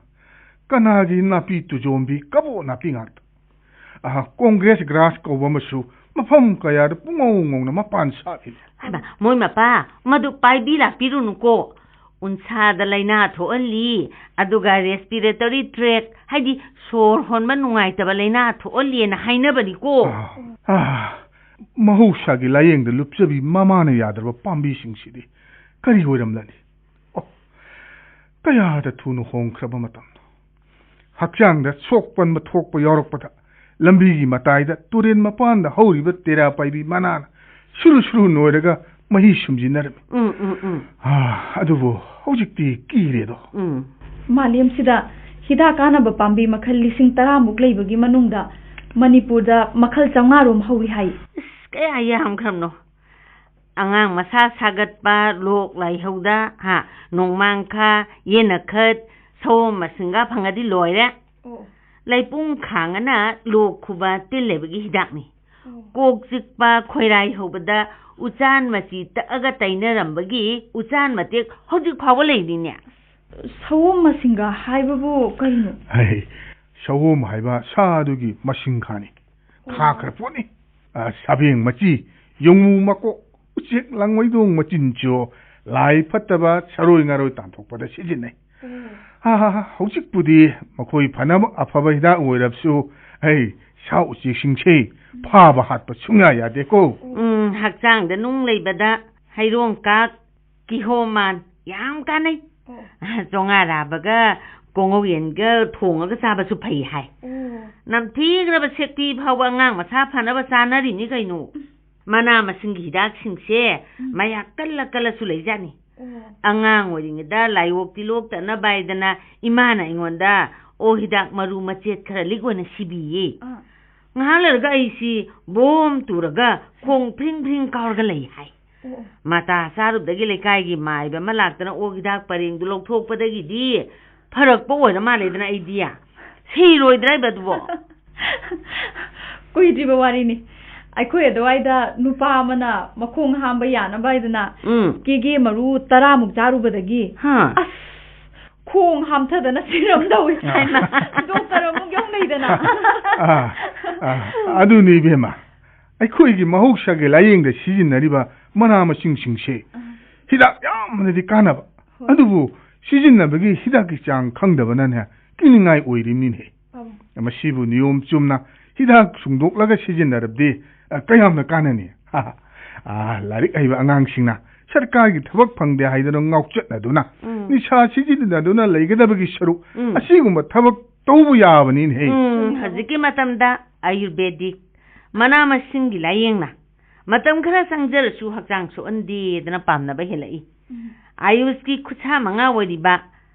ꯀꯅꯥꯒꯤ ꯅꯥꯄꯤ ꯇꯨꯖꯣꯝꯕꯤ, ꯀꯕꯣ ꯅꯥꯄꯤ ꯉꯥꯛꯇ꯫ ꯑꯍ, ꯀꯣꯡꯒ꯭ꯔꯦꯁ ꯒ꯭ꯔꯥꯁ ꯀꯧꯕ ꯑꯃꯁꯨ ꯃꯐꯝ ꯀꯌꯥꯗ ꯄꯨꯡꯉꯧ ꯉꯧꯅ ꯃꯄꯥꯟ ꯁꯥꯠꯂꯤ꯫ ꯍꯥꯏꯕ, ꯃꯣꯏ ꯃꯄꯥ, ꯃꯗꯨ ꯄꯥꯏꯕꯤ ꯂꯥꯛꯄꯤꯔꯨꯅꯨꯀꯣ꯫ ꯎꯟꯁꯥꯗ ꯂꯥꯏꯅꯥ ꯊꯣꯛꯍꯜꯂꯤ, ꯑꯗꯨꯒ respiratory tract, ꯍꯥꯏꯗꯤ ꯁꯣꯔ ꯍꯣꯟꯕ ꯅꯨꯡꯉꯥꯏꯇꯕ ꯂꯥꯏꯅꯥ ꯊꯣꯛꯍꯜꯂꯤꯅ ꯍꯥꯏꯅꯕꯅꯤꯀꯣ꯫ ꯑꯥ, ꯑꯥ, ꯃꯍꯧꯁꯥꯒꯤ ꯂꯥꯏꯌꯦꯡꯗ ꯂꯨꯞꯆꯕꯤ ꯃꯃꯥꯅ ꯌꯥꯗ꯭ꯔꯕ ꯄꯥꯝꯕꯤꯁꯤꯡꯁꯤꯗꯤ ꯀꯔꯤ ꯑꯣꯏꯔꯝꯂꯅꯤ? ꯑꯣ, ꯀꯌꯥꯗ ꯊꯨꯅ ꯍꯣꯡꯈ꯭ꯔꯕ ꯃꯇꯝꯅꯣ! ꯍꯛꯆꯥꯡꯗ ꯁꯣꯛ ꯄꯟꯕ ꯊꯣꯛꯄ ꯌꯥꯎꯔꯛꯄꯗ, ꯂꯝꯕꯤꯒꯤ ꯃꯇꯥꯏꯗ ꯇꯨꯔꯦꯟ ꯃꯄꯥꯟꯗ ꯍꯧꯔꯤꯕ ꯇꯦꯔꯥ ꯄꯥꯏꯕꯤ ꯃꯅꯥꯅ ꯁꯨꯔꯨ ꯁꯨꯔꯨ ꯅꯣꯏꯔꯒ ꯃꯍꯤ ꯁꯨꯝꯖꯤꯟꯅꯔꯝꯃꯤ꯫ ꯎꯝ, ꯎꯝ, ꯎꯝ꯫ ꯑꯥ, ꯑꯗꯨꯕꯨ ꯍꯧꯖꯤꯛꯇꯤ ꯀꯤꯔꯦꯗꯣ꯫ ꯎꯝ꯫ ꯃꯥꯂꯦꯝꯁꯤꯗ ꯍꯤꯗꯥꯛ ꯀꯥꯟꯅꯕ ꯄꯥꯝꯕꯤ ꯃꯈꯜ ꯂꯤꯁꯤꯡ ꯇꯔꯥꯃꯨꯛ ꯂꯩꯕꯒꯤ ꯃꯅꯨꯡꯗ ꯃꯅꯤꯄꯨꯔꯗ ꯃꯈꯜ ꯆꯥꯝꯃꯉꯥ ꯔꯣꯝ ꯍꯧꯏ ꯍꯥꯏ꯫ ꯑꯁ, ꯀꯌꯥ ꯌꯥꯝꯈ꯭ꯔꯕꯅꯣ? ꯑꯉꯥꯡ ꯃꯁꯥ ꯁꯥꯒꯠꯄ, ꯂꯣꯛ ꯂꯥꯏꯍꯧꯗ, ꯍꯥ, ꯅꯣꯡꯃꯥꯡꯈꯥ, ꯌꯦꯅꯈꯠ, ꯁꯑꯣꯝ ꯃꯁꯤꯡꯒ ꯐꯪꯉꯗꯤ ꯂꯣꯏꯔꯦ꯫ ꯑꯣ꯫ ꯂꯩꯄꯨꯡ ꯈꯥꯡꯉꯅ ꯂꯣꯛ ꯈꯨꯕ ꯇꯤꯜ ꯂꯩꯕꯒꯤ ꯍꯤꯗꯥꯛꯅꯤ꯫ ꯑꯣ꯫ ꯀꯣꯛ ꯆꯤꯛꯄ, ꯈꯣꯏꯔꯥꯏ ꯍꯧꯕꯗ ꯎꯆꯥꯟ ꯃꯆꯤ ꯇꯛꯑꯒ ꯇꯩꯅꯔꯝꯕꯒꯤ ꯎꯆꯥꯟ ꯃꯇꯦꯛ ꯍꯧꯖꯤꯛ ꯐꯥꯎꯕ ꯂꯩꯔꯤꯅꯦ꯫ ꯁꯑꯣꯝ ꯃꯁꯤꯡꯒ ꯍꯥꯏꯕꯕꯨ ꯀꯔꯤꯅꯣ? ꯍꯩ, ꯁꯑꯣꯝ ꯍꯥꯏꯕ ꯁꯥ ꯑꯗꯨꯒꯤ ꯃꯁꯤꯡꯈꯥꯅꯤ꯫ ꯊꯥꯈ꯭ꯔ ꯄꯣꯠꯅꯤ꯫ ꯑ, ꯁꯥꯕꯦꯡ ꯃꯆꯤ, ꯌꯣꯡꯃꯨ ꯃꯀꯣꯛ, ꯎꯆꯦꯛ ꯂꯪꯃꯩꯗꯣꯡ ꯃꯆꯤꯟꯁꯨ ꯂꯥꯏ ꯐꯠꯇꯕ ꯁꯔꯣꯏ ꯉꯥꯔꯣꯏ ꯇꯥꯟꯊꯣꯛꯄꯗ ꯁꯤꯖꯤꯟꯅꯩ꯫ ꯎꯝ꯫ ꯑ, ꯍꯧꯖꯤꯛꯄꯨꯗꯤ ꯃꯈꯣꯏ ꯐꯅꯕ ꯑꯐꯕ ꯍꯤꯗꯥꯛ ꯑꯣꯏꯔꯕꯁꯨ, ꯑꯩ ꯁꯥ ꯎꯆꯦꯛꯁꯤꯡꯁꯦ ꯐꯥꯕ ꯍꯥꯠꯄ ꯁꯨꯡꯌꯥ ꯌꯥꯗꯦꯀꯣ꯫ ꯎꯝ, ꯍꯛꯆꯥꯡꯗ ꯅꯨꯡ ꯂꯩꯕꯗ ꯍꯩꯔꯣꯡ ꯀꯥꯛ, ꯀꯤꯍꯣꯝ ꯃꯥꯟ ꯌꯥꯝ ꯀꯥꯟꯅꯩ꯫ ꯑꯣ꯫ ꯆꯣꯉꯥ ꯔꯥꯕꯒ ꯀꯣꯉꯧ ꯌꯦꯟꯒ ꯊꯣꯡꯉꯒ ꯆꯥꯕꯁꯨ ꯐꯩ ꯍꯥꯏ꯫ ꯑꯣ꯫ ꯅꯝꯊꯤꯈ꯭ꯔꯕ ꯁꯦꯛꯄꯤ ꯐꯥꯎꯕ ꯑꯉꯥꯡ ꯃꯁꯥ ꯐꯅꯕ ꯆꯥꯅꯔꯤꯅꯤ ꯀꯩꯅꯣ꯫ ꯃꯅꯥ ꯃꯁꯤꯡꯒꯤ ꯍꯤꯗꯥꯛꯁꯤꯡꯁꯦ ꯎꯝ꯫ ꯃꯌꯥꯛ ꯀꯜꯂ ꯀꯜꯂꯁꯨ ꯂꯩꯖꯥꯠꯅꯤ꯫ ꯑꯣ꯫ ꯑꯉꯥꯡ ꯑꯣꯏꯔꯤꯉꯩꯗ ꯂꯥꯏꯑꯣꯛ ꯇꯤꯜꯂꯣꯛꯇꯅꯕ ꯍꯥꯏꯗꯅ ꯏꯃꯥꯅ ꯑꯩꯉꯣꯟꯗ ꯑꯣꯛ ꯍꯤꯗꯥꯛ ꯃꯔꯨ ꯃꯆꯦꯠ ꯈꯔ ꯂꯤꯛ ꯑꯣꯏꯅ ꯁꯤꯕꯤꯌꯦ꯫ ꯑꯥ꯫ ꯉꯥꯏꯍꯥꯛ ꯂꯩꯔꯒ ꯑꯩꯁꯤ ꯕꯣꯝ ꯇꯨꯔꯒ ꯈꯣꯡ ꯐ꯭ꯔꯤꯡ ꯐ꯭ꯔꯤꯡ ꯀꯥꯎꯔꯒ ꯂꯩ ꯍꯥꯏ꯫ ꯑꯣ, ꯑꯣ꯫ ꯃꯇꯥ ꯆꯥꯔꯨꯕꯗꯒꯤ ꯂꯩꯀꯥꯏꯒꯤ ꯃꯥꯏꯕ ꯑꯃ ꯂꯥꯛꯇꯅ ꯑꯣꯛ ꯍꯤꯗꯥꯛ ꯄꯔꯦꯡꯗꯨ ꯂꯧꯊꯣꯛꯄꯗꯒꯤꯗꯤ ꯐꯔꯛꯄ ꯑꯣꯏꯔ ꯃꯥꯜꯂꯦꯗꯅ ꯑꯩꯗꯤ꯫ ꯁꯤꯔꯣꯏꯗ꯭ꯔꯥ ꯍꯥꯏꯕ ꯑꯗꯨꯕꯣ? ꯀꯨꯏꯗ꯭ꯔꯤꯕ ꯋꯥꯔꯤꯅꯤ꯫ ꯑꯩꯈꯣꯏ ꯑꯗꯨꯋꯥꯏꯗ ꯅꯨꯄꯥ ꯑꯃꯅ ꯃꯈꯣꯡ ꯍꯥꯝꯕ ꯌꯥꯅꯕ ꯍꯥꯏꯗꯅ ꯎꯝ꯫ ꯀꯦꯒꯦ ꯃꯔꯨ ꯇꯔꯥꯃꯨꯛ ꯆꯥꯔꯨꯕꯗꯒꯤ ꯍꯥ꯫ ꯑꯁ, ꯈꯣꯡ ꯍꯥꯝꯊꯗꯅ ꯁꯤꯔꯝꯗꯧꯏ ꯍꯥꯏꯅ ꯗꯣꯛꯇꯔ ꯑꯃꯨꯛ ꯌꯧꯅꯩꯗꯅ꯫ ꯑꯥ, ꯑꯥ, ꯑꯗꯨꯅꯤ ꯏꯕꯦꯝꯃ, ꯑꯩꯈꯣꯏꯒꯤ ꯃꯍꯧꯁꯥꯒꯤ ꯂꯥꯏꯌꯦꯡꯗ ꯁꯤꯖꯤꯟꯅꯔꯤꯕ ꯃꯅꯥ ꯃꯁꯤꯡꯁꯤꯡꯁꯦ ꯍꯤꯗꯥꯛ ꯌꯥꯝꯅꯗꯤ ꯀꯥꯟꯅꯕ, ꯍꯣꯏ꯫ ꯑꯗꯨꯕꯨ ꯁꯤꯖꯤꯟꯅꯕꯒꯤ ꯍꯤꯗꯥꯛꯀꯤ ꯆꯥꯡ ꯈꯪꯗꯕꯅꯅꯦ ꯀꯤꯅꯤꯡꯉꯥꯏ ꯑꯣꯏꯔꯤꯕꯅꯤꯅꯦ꯫ ꯄꯥꯕꯨꯡ꯫ ꯃꯁꯤꯕꯨ ꯅꯤꯌꯣꯝ ꯆꯨꯝꯅ ꯍꯤꯗꯥꯛ ꯁꯨꯡꯗꯣꯛꯂꯒ ꯁꯤꯖꯤꯟꯅꯔꯕꯗꯤ, ꯑ, ꯀꯌꯥꯝꯅ ꯀꯥꯟꯅꯅꯤ? ꯑ, ꯂꯥꯏꯔꯤꯛ ꯍꯩꯕ ꯑꯉꯥꯡꯁꯤꯡꯅ ꯁꯔꯀꯥꯔꯒꯤ ꯊꯕꯛ ꯐꯪꯗꯦ ꯍꯥꯏꯗꯨꯅ ꯉꯥꯎꯆꯠꯅꯗꯨꯅ, ꯎꯝ꯫ ꯅꯤꯁꯥ ꯁꯤꯖꯤꯟꯅꯗꯨꯅ ꯂꯩꯒꯗꯕꯒꯤ ꯁꯔꯨꯛ, ꯎꯝ꯫ ꯑꯁꯤꯒꯨꯝꯕ ꯊꯕꯛ ꯇꯧꯕ ꯌꯥꯕꯅꯤꯅꯦꯍꯦ꯫ ꯎꯝ, ꯍꯧꯖꯤꯛꯀꯤ ꯃꯇꯝꯗ ꯑꯌꯨꯔꯕꯦꯗꯤꯛ ꯃꯅꯥ ꯃꯁꯤꯡꯒꯤ ꯂꯥꯏꯌꯦꯡꯅ ꯃꯇꯝ ꯈꯔ ꯆꯪꯖꯔꯁꯨ ꯍꯛꯆꯥꯡ ꯁꯣꯛꯍꯟꯗꯦꯗꯅ ꯄꯥꯝꯅꯕ ꯍꯦꯜꯂꯛꯏ꯫ ꯎꯝ꯫ ꯑꯌꯨꯁꯀꯤ ꯈꯨꯠꯁꯥ ꯃꯉꯥ ꯑꯣꯏꯔꯤꯕ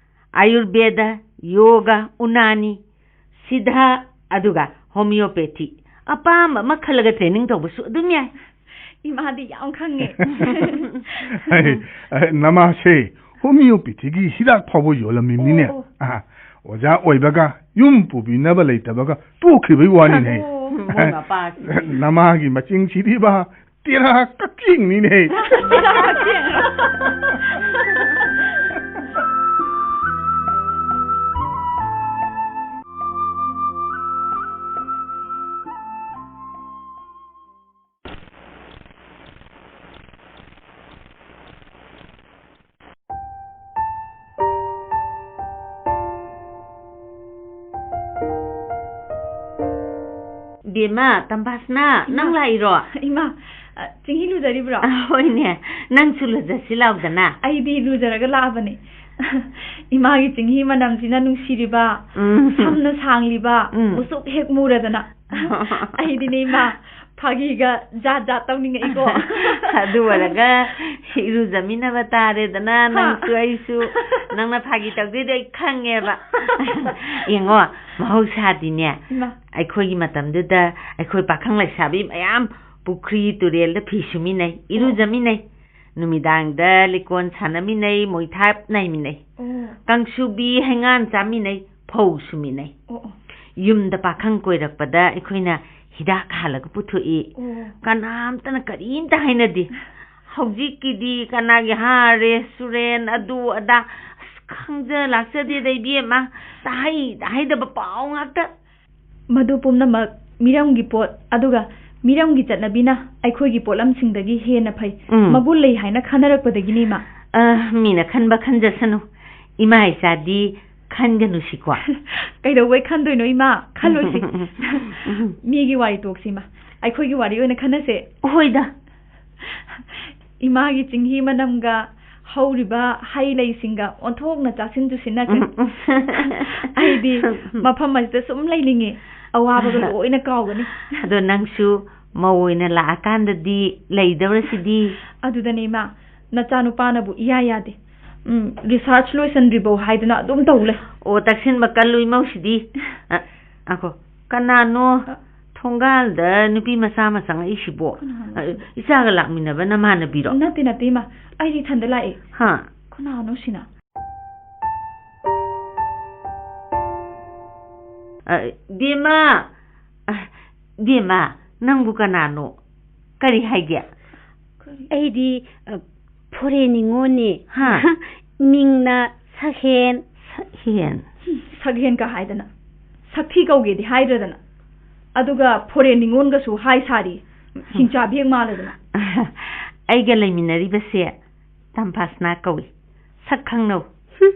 ꯑꯌꯨꯔꯕꯦꯗ, ꯌꯣꯒ, ꯎꯅꯥꯅꯤ, ꯁꯤꯙ, ꯑꯗꯨꯒ ꯍꯣꯃꯤꯌꯣꯄꯦꯊꯤ꯫ ꯑꯄꯥꯝꯕ ꯑꯃ ꯈꯜꯂꯒ ꯇ꯭ꯔꯦꯅꯤꯡ ꯇꯧꯕꯁꯨ ꯑꯗꯨꯝ ꯌꯥꯏ꯫ ꯏꯃꯥꯗꯤ ꯌꯥꯝ ꯈꯪꯉꯦ꯫ ꯍꯩ, ꯑ, ꯅꯃꯥꯁꯦ ꯍꯣꯃꯤꯌꯣꯄꯦꯊꯤꯒꯤ ꯍꯤꯗꯥꯛ ꯐꯥꯎꯕ ꯌꯣꯜꯂꯝꯃꯤꯕꯅꯤꯅꯦ꯫ ꯑꯣ, ꯑꯣ꯫ ꯑ, ꯑꯣꯖꯥ ꯑꯣꯏꯕꯒ ꯌꯨꯝ ꯄꯨꯕꯤꯅꯕ ꯂꯩꯇꯕꯒ ꯇꯣꯛꯈꯤꯕꯩ ꯋꯥꯅꯤꯅꯦ꯫ ꯑꯣ, ꯃꯣꯏ ꯃꯄꯥꯁꯤꯗꯤ꯫ ꯅꯃꯥꯒꯤ ꯃꯆꯤꯡ ꯁꯤꯗꯤꯕ ꯇꯦꯔꯥ ꯀꯛꯆꯦꯡꯅꯤꯅꯦ꯫ ꯇꯦꯔꯥ ꯀꯛꯆꯦꯡ꯫ ꯕꯦꯝꯃ, ꯇꯝꯕꯥꯁꯅꯥ, ꯏꯃꯥ꯫ ꯅꯪ ꯂꯥꯛꯏꯔꯣ? ꯏꯃꯥ, ꯑ, ꯆꯤꯡꯍꯤ ꯂꯨꯖꯔꯤꯕ꯭ꯔꯣ? ꯑ, ꯍꯣꯏꯅꯦ, ꯅꯪꯁꯨ ꯂꯨꯖꯁꯤ ꯂꯥꯎꯗꯅ꯫ ꯑꯩꯗꯤ ꯂꯨꯖꯔꯒ ꯂꯥꯛꯑꯕꯅꯦ꯫ ꯏꯃꯥꯒꯤ ꯆꯤꯡꯍꯤ ꯃꯅꯝꯁꯤꯅ ꯅꯨꯡꯁꯤꯔꯤꯕ, ꯎꯝ꯫ ꯁꯝꯅ ꯁꯥꯡꯂꯤꯕ, ꯎꯝ꯫ ꯃꯨꯁꯨꯛ ꯍꯦꯛ ꯃꯨꯔꯗꯅ꯫ ꯑꯩꯗꯤꯅꯦ ꯏꯃꯥ, ꯐꯥꯒꯤꯒ ꯖꯥꯠ ꯖꯥꯠ ꯇꯧꯅꯤꯡꯉꯛꯏꯀꯣ꯫ ꯑꯗꯨ ꯑꯣꯏꯔꯒ ꯏꯔꯨꯖꯃꯤꯟꯅꯕ ꯇꯥꯔꯦꯗꯅ, ꯍꯥ? ꯅꯪꯁꯨ ꯑꯩꯁꯨ꯫ ꯅꯪꯅ ꯐꯥꯒꯤ ꯇꯧꯗꯣꯏꯗꯣ ꯑꯩ ꯈꯪꯉꯦꯕ꯫ ꯌꯦꯡꯉꯣ, ꯃꯍꯧꯁꯥꯗꯤꯅꯦ, ꯏꯃꯥ꯫ ꯑꯩꯈꯣꯏꯒꯤ ꯃꯇꯝꯗꯨꯗ ꯑꯩꯈꯣꯏ ꯄꯥꯈꯪ ꯂꯩꯁꯥꯕꯤ ꯃꯌꯥꯝ ꯄꯨꯈ꯭ꯔꯤ ꯇꯨꯔꯦꯜꯗ ꯐꯤ ꯁꯨꯃꯤꯟꯅꯩ, ꯏꯔꯨꯖꯃꯤꯟꯅꯩ꯫ ꯅꯨꯃꯤꯗꯥꯡꯗ ꯂꯤꯀꯣꯟ ꯁꯥꯟꯅꯃꯤꯟꯅꯩ, ꯃꯣꯏꯊꯥꯞ ꯅꯥꯏꯃꯤꯟꯅꯩ꯫ ꯑꯣ꯫ ꯀꯥꯡꯁꯨꯕꯤ ꯍꯩꯉꯥꯟ ꯆꯥꯃꯤꯟꯅꯩ, ꯐꯧ ꯁꯨꯃꯤꯟꯅꯩ꯫ ꯑꯣ, ꯑꯣ꯫ ꯌꯨꯝꯗ ꯄꯥꯈꯪ ꯀꯣꯏꯔꯛꯄꯗ ꯑꯩꯈꯣꯏꯅ ꯍꯤꯗꯥꯛ ꯍꯥꯜꯂꯒ ꯄꯨꯊꯣꯛꯏ꯫ ꯑꯣ꯫ ꯀꯅꯥꯝꯇꯅ ꯀꯔꯤꯝꯇ ꯍꯥꯏꯅꯗꯦ꯫ ꯍꯧꯖꯤꯛꯀꯤꯗꯤ ꯀꯅꯥꯒꯤ ꯍꯥ ꯔꯦꯁꯇꯨꯔꯦꯟ ꯑꯗꯨ ꯑꯗꯥ, ꯑꯁ, ꯈꯪꯖ ꯂꯥꯛꯆꯗꯦꯗ, ꯏꯕꯦꯝꯃ꯫ ꯇꯥꯍꯩ ꯇꯥꯍꯩꯗꯕ ꯄꯥꯎ ꯉꯥꯛꯇ꯫ ꯃꯗꯨ ꯄꯨꯝꯅꯃꯛ ꯃꯤꯔꯝꯒꯤ ꯄꯣꯠ, ꯑꯗꯨꯒ ꯃꯤꯔꯝꯒꯤ ꯆꯠꯅꯕꯤꯅ ꯑꯩꯈꯣꯏꯒꯤ ꯄꯣꯠꯂꯝꯁꯤꯡꯗꯒꯤ ꯍꯦꯟꯅ ꯐꯩ, ꯎꯝ꯫ ꯃꯒꯨꯟ ꯂꯩ ꯍꯥꯏꯅ ꯈꯟꯅꯔꯛꯄꯗꯒꯤꯅꯤ, ꯏꯃꯥ꯫ ꯑ, ꯃꯤꯅ ꯈꯟꯕ ꯈꯟꯖꯁꯅꯨ꯫ ꯏꯃꯥ ꯏꯆꯥꯗꯤ ꯈꯟꯒꯅꯨꯁꯤꯀꯣ꯫ ꯀꯩꯗꯧꯕꯩ ꯈꯟꯗꯣꯏꯅꯣ, ꯏꯃꯥ? ꯈꯜꯂꯣꯏꯁꯤ꯫ ꯃꯤꯒꯤ ꯋꯥꯔꯤ ꯇꯣꯛꯁꯤ, ꯏꯃꯥ꯫ ꯑꯩꯈꯣꯏꯒꯤ ꯋꯥꯔꯤ ꯑꯣꯏꯅ ꯈꯟꯅꯁꯦ꯫ ꯍꯣꯏꯗ꯫ ꯏꯃꯥꯒꯤ ꯆꯤꯡꯍꯤ ꯃꯅꯝꯒ ꯍꯧꯔꯤꯕ ꯍꯩ ꯂꯩꯁꯤꯡꯒ ꯑꯣꯟꯊꯣꯛꯅ ꯆꯥꯁꯤꯟ ꯆꯨꯁꯤꯟꯅꯈ꯭ꯔꯦ꯫ ꯎꯝ, ꯎꯝ꯫ ꯑꯩꯗꯤ ꯃꯐꯝ ꯑꯁꯤꯗ ꯁꯨꯝ ꯂꯩꯅꯤꯡꯉꯤ꯫ ꯑꯋꯥꯕꯒ ꯂꯣꯏꯅ ꯀꯥꯎꯒꯅꯤ꯫ ꯑꯗꯣ ꯅꯪꯁꯨ ꯃꯧ ꯑꯣꯏꯅ ꯂꯥꯛꯑꯀꯥꯟꯗꯗꯤ ꯂꯩꯗꯧꯔꯁꯤꯗꯤ? ꯑꯗꯨꯗꯅꯦ, ꯏꯃꯥ, ꯅꯆꯥꯅꯨꯄꯥꯅꯕꯨ ꯏꯌꯥ ꯌꯥꯗꯦ꯫ ꯎꯝ, research ꯂꯣꯏꯁꯟꯗ꯭ꯔꯤꯕꯧ ꯍꯥꯏꯗꯅ ꯑꯗꯨꯝ ꯇꯧ ꯂꯩ꯫ ꯑꯣ, ꯇꯛꯁꯤꯟꯕ ꯀꯜꯂꯨ ꯏꯃꯧꯁꯤꯗꯤ꯫ ꯑ, ꯉꯥꯏꯈꯣ, ꯀꯅꯥꯅꯣ ꯑ꯫ ꯊꯣꯡꯒꯥꯜꯗ ꯅꯨꯄꯤ ꯃꯆꯥ ꯑꯃ ꯆꯪꯉꯛꯏꯁꯤꯕꯣ? ꯀꯅꯥꯅꯣ? ꯑ, ꯏꯆꯥꯒ ꯂꯥꯛꯃꯤꯟꯅꯕ ꯅꯃꯥꯟꯅꯕꯤꯔꯣ? ꯅꯠꯇꯦ, ꯅꯠꯇꯦ, ꯏꯃꯥ, ꯑꯩꯗꯤ ꯏꯊꯟꯗ ꯂꯥꯛꯑꯦ꯫ ꯍꯥ? ꯀꯅꯥꯅꯣ ꯁꯤꯅ? ꯑ, ꯕꯦꯝꯃ! ꯑ, ꯕꯦꯝꯃ, ꯅꯪꯕꯨ ꯀꯅꯥꯅꯣ? ꯀꯔꯤ ꯍꯥꯏꯒꯦ? ꯑꯩꯗꯤ, ꯑ, ꯐꯣꯔꯦꯟ ꯅꯤꯉꯣꯜꯅꯤ꯫ ꯍꯥ? ꯃꯤꯡꯅ ꯁꯛꯍꯦꯟ꯫ ꯁꯛꯍꯦꯟ? ꯁꯛꯍꯦꯟ ꯀ ꯍꯥꯏꯗꯅ꯫ ꯁꯛꯊꯤ ꯀꯧꯒꯦꯗꯤ ꯍꯥꯏꯗ꯭ꯔꯗꯅ꯫ ꯑꯗꯨꯒ ꯐꯣꯔꯦꯟ ꯅꯤꯉꯣꯜꯒꯁꯨ ꯍꯥꯏ ꯁꯥꯔꯤ꯫ ꯍꯤꯡꯆꯥꯕꯤ ꯍꯦꯛ ꯃꯥꯜꯂꯗꯅ꯫ ꯑꯩꯒ ꯂꯩꯃꯤꯟꯅꯔꯤꯕꯁꯦ ꯇꯝꯐꯥꯁꯅꯥ ꯀꯧꯏ꯫ ꯁꯛ ꯈꯪꯅꯧ꯫ ꯍꯨꯝ,